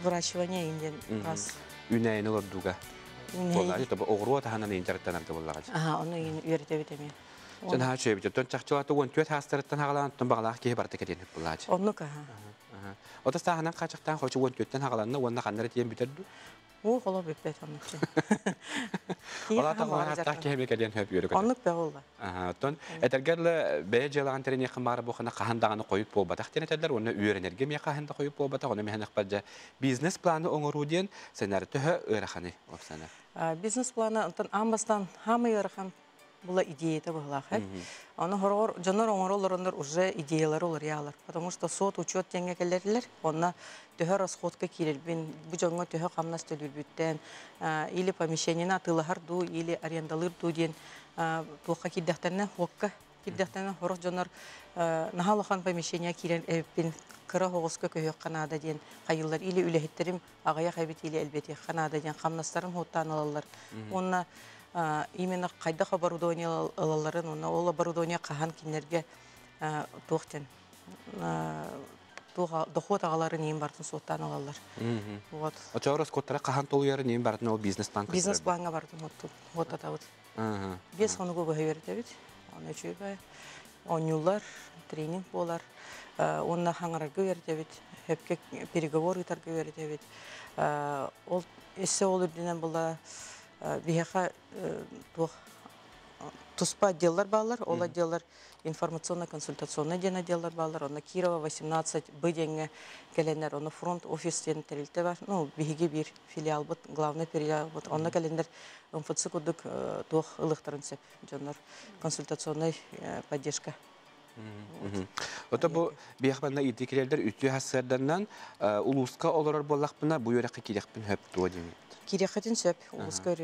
выращивание диэн ас. Үнэйин олордуга. Буоллаҕа, тобо оҕуруот аһынан интернеттан буоллаҕа. Аха, ону үөрэтэбит эмиэ. Сен ха чөбүт. Тон чахчылата 14 саастарыттан хагалаан тон багалаах киһи барыта кэтиэн буоллаҕа. Оннук аха. Ота сааһынан хааччахтаан хочу 14-тэн хагаланна уонна ханнара тиийэн бүтэр дуу? Уу холо бүппэт оннук. Ола таҕалаах киһи кэлиэн хөп үөрэ көтөр. Оннук бөҕө. Оттон этэргэр бэйэ дьыалаҕын тэриниэххин баара буохана хаһан даҕаны хойут буолбатах диэн этэллэр уонна үөрэнэргэ эмиэ хаһан да хойут буолбатах. Ону миһэнэхпэр дьэ бизнес-планы оҥоруу диэн сценарий төһө ыараханы опсана? Бизнес-планы онтон аан бастаан хаамай ыарахан була идеята быһылаах. Аны хорогор дьоннор оҥоролороннор уже идеялары уларыйалар. Потому что сот учет диэҥҥэ кэлэрилэр. Онно төһө расходка киирэрбин, бу дьоҥҥо төһө хамнас төлүүрбүттэн, или помещениени атыылаһар дуу, или арендалыыр дуу диэн туохха киирдэхтэринэ, хуокка киирдэхтэринэ хорох дьоннор наһаа улахан помещение киирэн эбиппин, кыра оҕуска көһүөххэ наада диэн хайыллар. Или үлэһиттерим аҕыйах эбит, или элбэтиэххэ наада диэн хамнастарын хуоттаан ылаллар. Уонна именно хайдах оборудование ылалларын, уонна ол оборудование хаһан кинилэргэ туох диэн туох дохуот аҕаларын иин бартын суоттаан ылаллар. Вот. Очоҕор оскуоттара хаһан толуйарын иин бартын ол бизнес-план Бизнес-планга бартын хуоттатабыт. 5 хонугу быһа үөрэтэбит. Оны үчүгэй оонньуулар, тренинг буолар. Уонна хаҥарарга үөрэтэбит, хөпкө переговор ыытарга үөрэтэбит. Ол эссе ол үрдүнэн була биһиэхэ туох туспа отделлар бааллар. Ол отделлар информационно-консультационный диэн отделлар бааллар. Онно Кирова 18 Б диэҥҥэ кэлэннэр, онно фронт офис диэн тэрилтэ бар. Ну, биһиги биир филиалбыт, главный филиалбыт. Онно кэлэннэр МФЦ курдук туох ылыахтарын сөп дьоннор консультационный поддержка. Ото бу биэх манна иити килердер үтүө хассыарданан улууска олорор буоллахпына бу үөрэххэ киирэхпин хөп туо диэн. Киирэххитин сөп улууска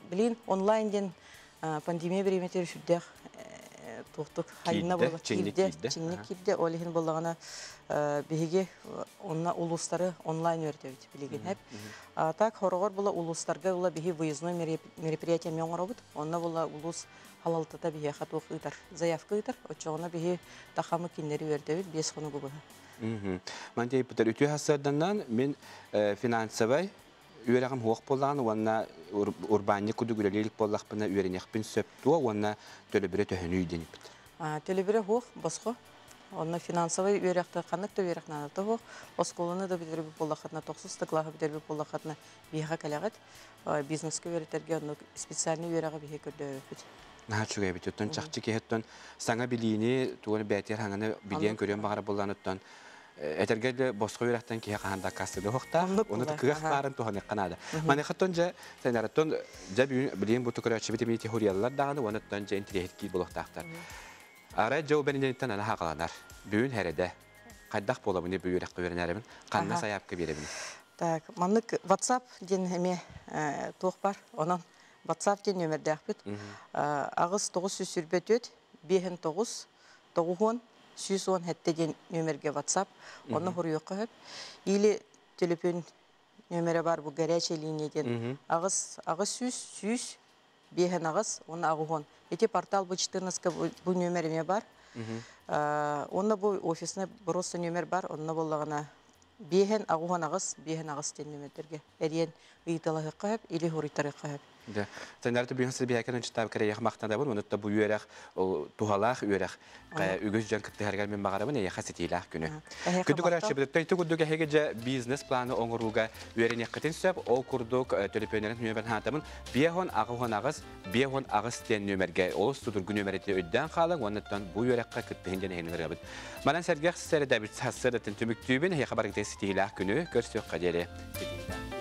билин онлайн диэн пандемия бириэмэтигэр сүрдээх туохтук хайына буола киирдэ, чинник киирдэ. Ол иһин буоллаҕына биһиги онно улуустары онлайн үөрэтэбит билигин хэп. Так хороҕор була улуустарга була биһи выездной мероприятие оҥоробут. Онно була улуус халалтата биһиэхэ туох ыытар, заявка ыытар. Оччоҕуна биһи тахамы кинилэри үөрдэбит 5 хонугу быһа. Ман тиэйбитер үтүө хассыарданан мин финансовай үөрэҕим хуох буоллаҕын уонна урбаанньык курдук үлэлиир буоллахпына үөрэниэхпин сөп туо уонна төлөбүрэ төһөнүй диэн иппит. Төлөбүрэ хуох босхо. Онно финансовай үөрэхтэ ханнык да үөрэх наадата хуох. Оскуоланы да бүтэрбит буоллаххытына, 9 кылааһы бүтэрбит буоллаххытына биһиэхэ кэлэҕит. Бизнеске үөрэтэргэ онно специальный үөрэҕи биһи көрдөбүппүт. Наһаа үчүгэй эбит. Оттон чахчы киһиттэн саҥа билиини тугун бээтиэр хаҥаны билиэн көрүөн баҕара буоллаан оттон этэргэ де босхо үөрэхтэн киһи хаһан да аккаастыды хуохтаах. Оны кыах баарын туһаныахха наада. Маныхаттан дьэ сэнэраттан дьэ билиэн бу көрөөччүбүт эмиэ хурияллар даҕаны уонуттан дьэ интириэһит киир буолуохтаахтар. Арай дьэ бэнинниттэн ана хақаланар. Бүгүн хереде. Хайдах буолабыны бу үөрэххэ үөрэнэрибин ханна сайаапка биэрэбин. Так, маннык WhatsApp диэн эмиэ туох бар. Онон WhatsApp диэн нөмердээхпит. Аҕыс 924 59 90 117 диэн нөмерге WhatsApp. Онно хоруйуохха хөп. Или телефон нөмере бар бу горячая линия диэн. Аҕыс аҕыс 100 100 биэһэн аҕыс уонна аҕыһон. Ити портал бу 14 бу нөмер эмиэ бар. Онно бу офисный просто нөмер бар. Онно боллаҕына биэһэн аҕыһон аҕыс биэһэн аҕыс диэн нөмердерге эриэн ыйыталаһыахха хөп или хоруйтарыахха хөп. Да. Сэннәрті бүйін сіз биякен өнчтаб кереях мақтанабын, оны бу үөрэх тухалаах үөрэх үгүс дьон кыттыһаргар мен бағарабын, эйэхэ ситиилээх күнү. Күндү көрөөччү бит төйтү курдук эһиги дьэ бизнес планы оҥорууга үөрэниэххитин сөп, ол курдук төлөпүөннэрин нөмерин хаатабын, биэхон аҕыхон аҕыс, биэхон аҕыс диэн нөмерге олус тутургу нөмерети өйдөөн хаалаҥ, оннуттан бу үөрэххэ кыттыһын диэн эһигини ырыабыт. Манан сэргэх сэрдэбит сассыратын түмүктүүбүн, эһиэхэ барыгытыгар ситиилээх күнү көрсүөххэ диэри. Ситиилээх.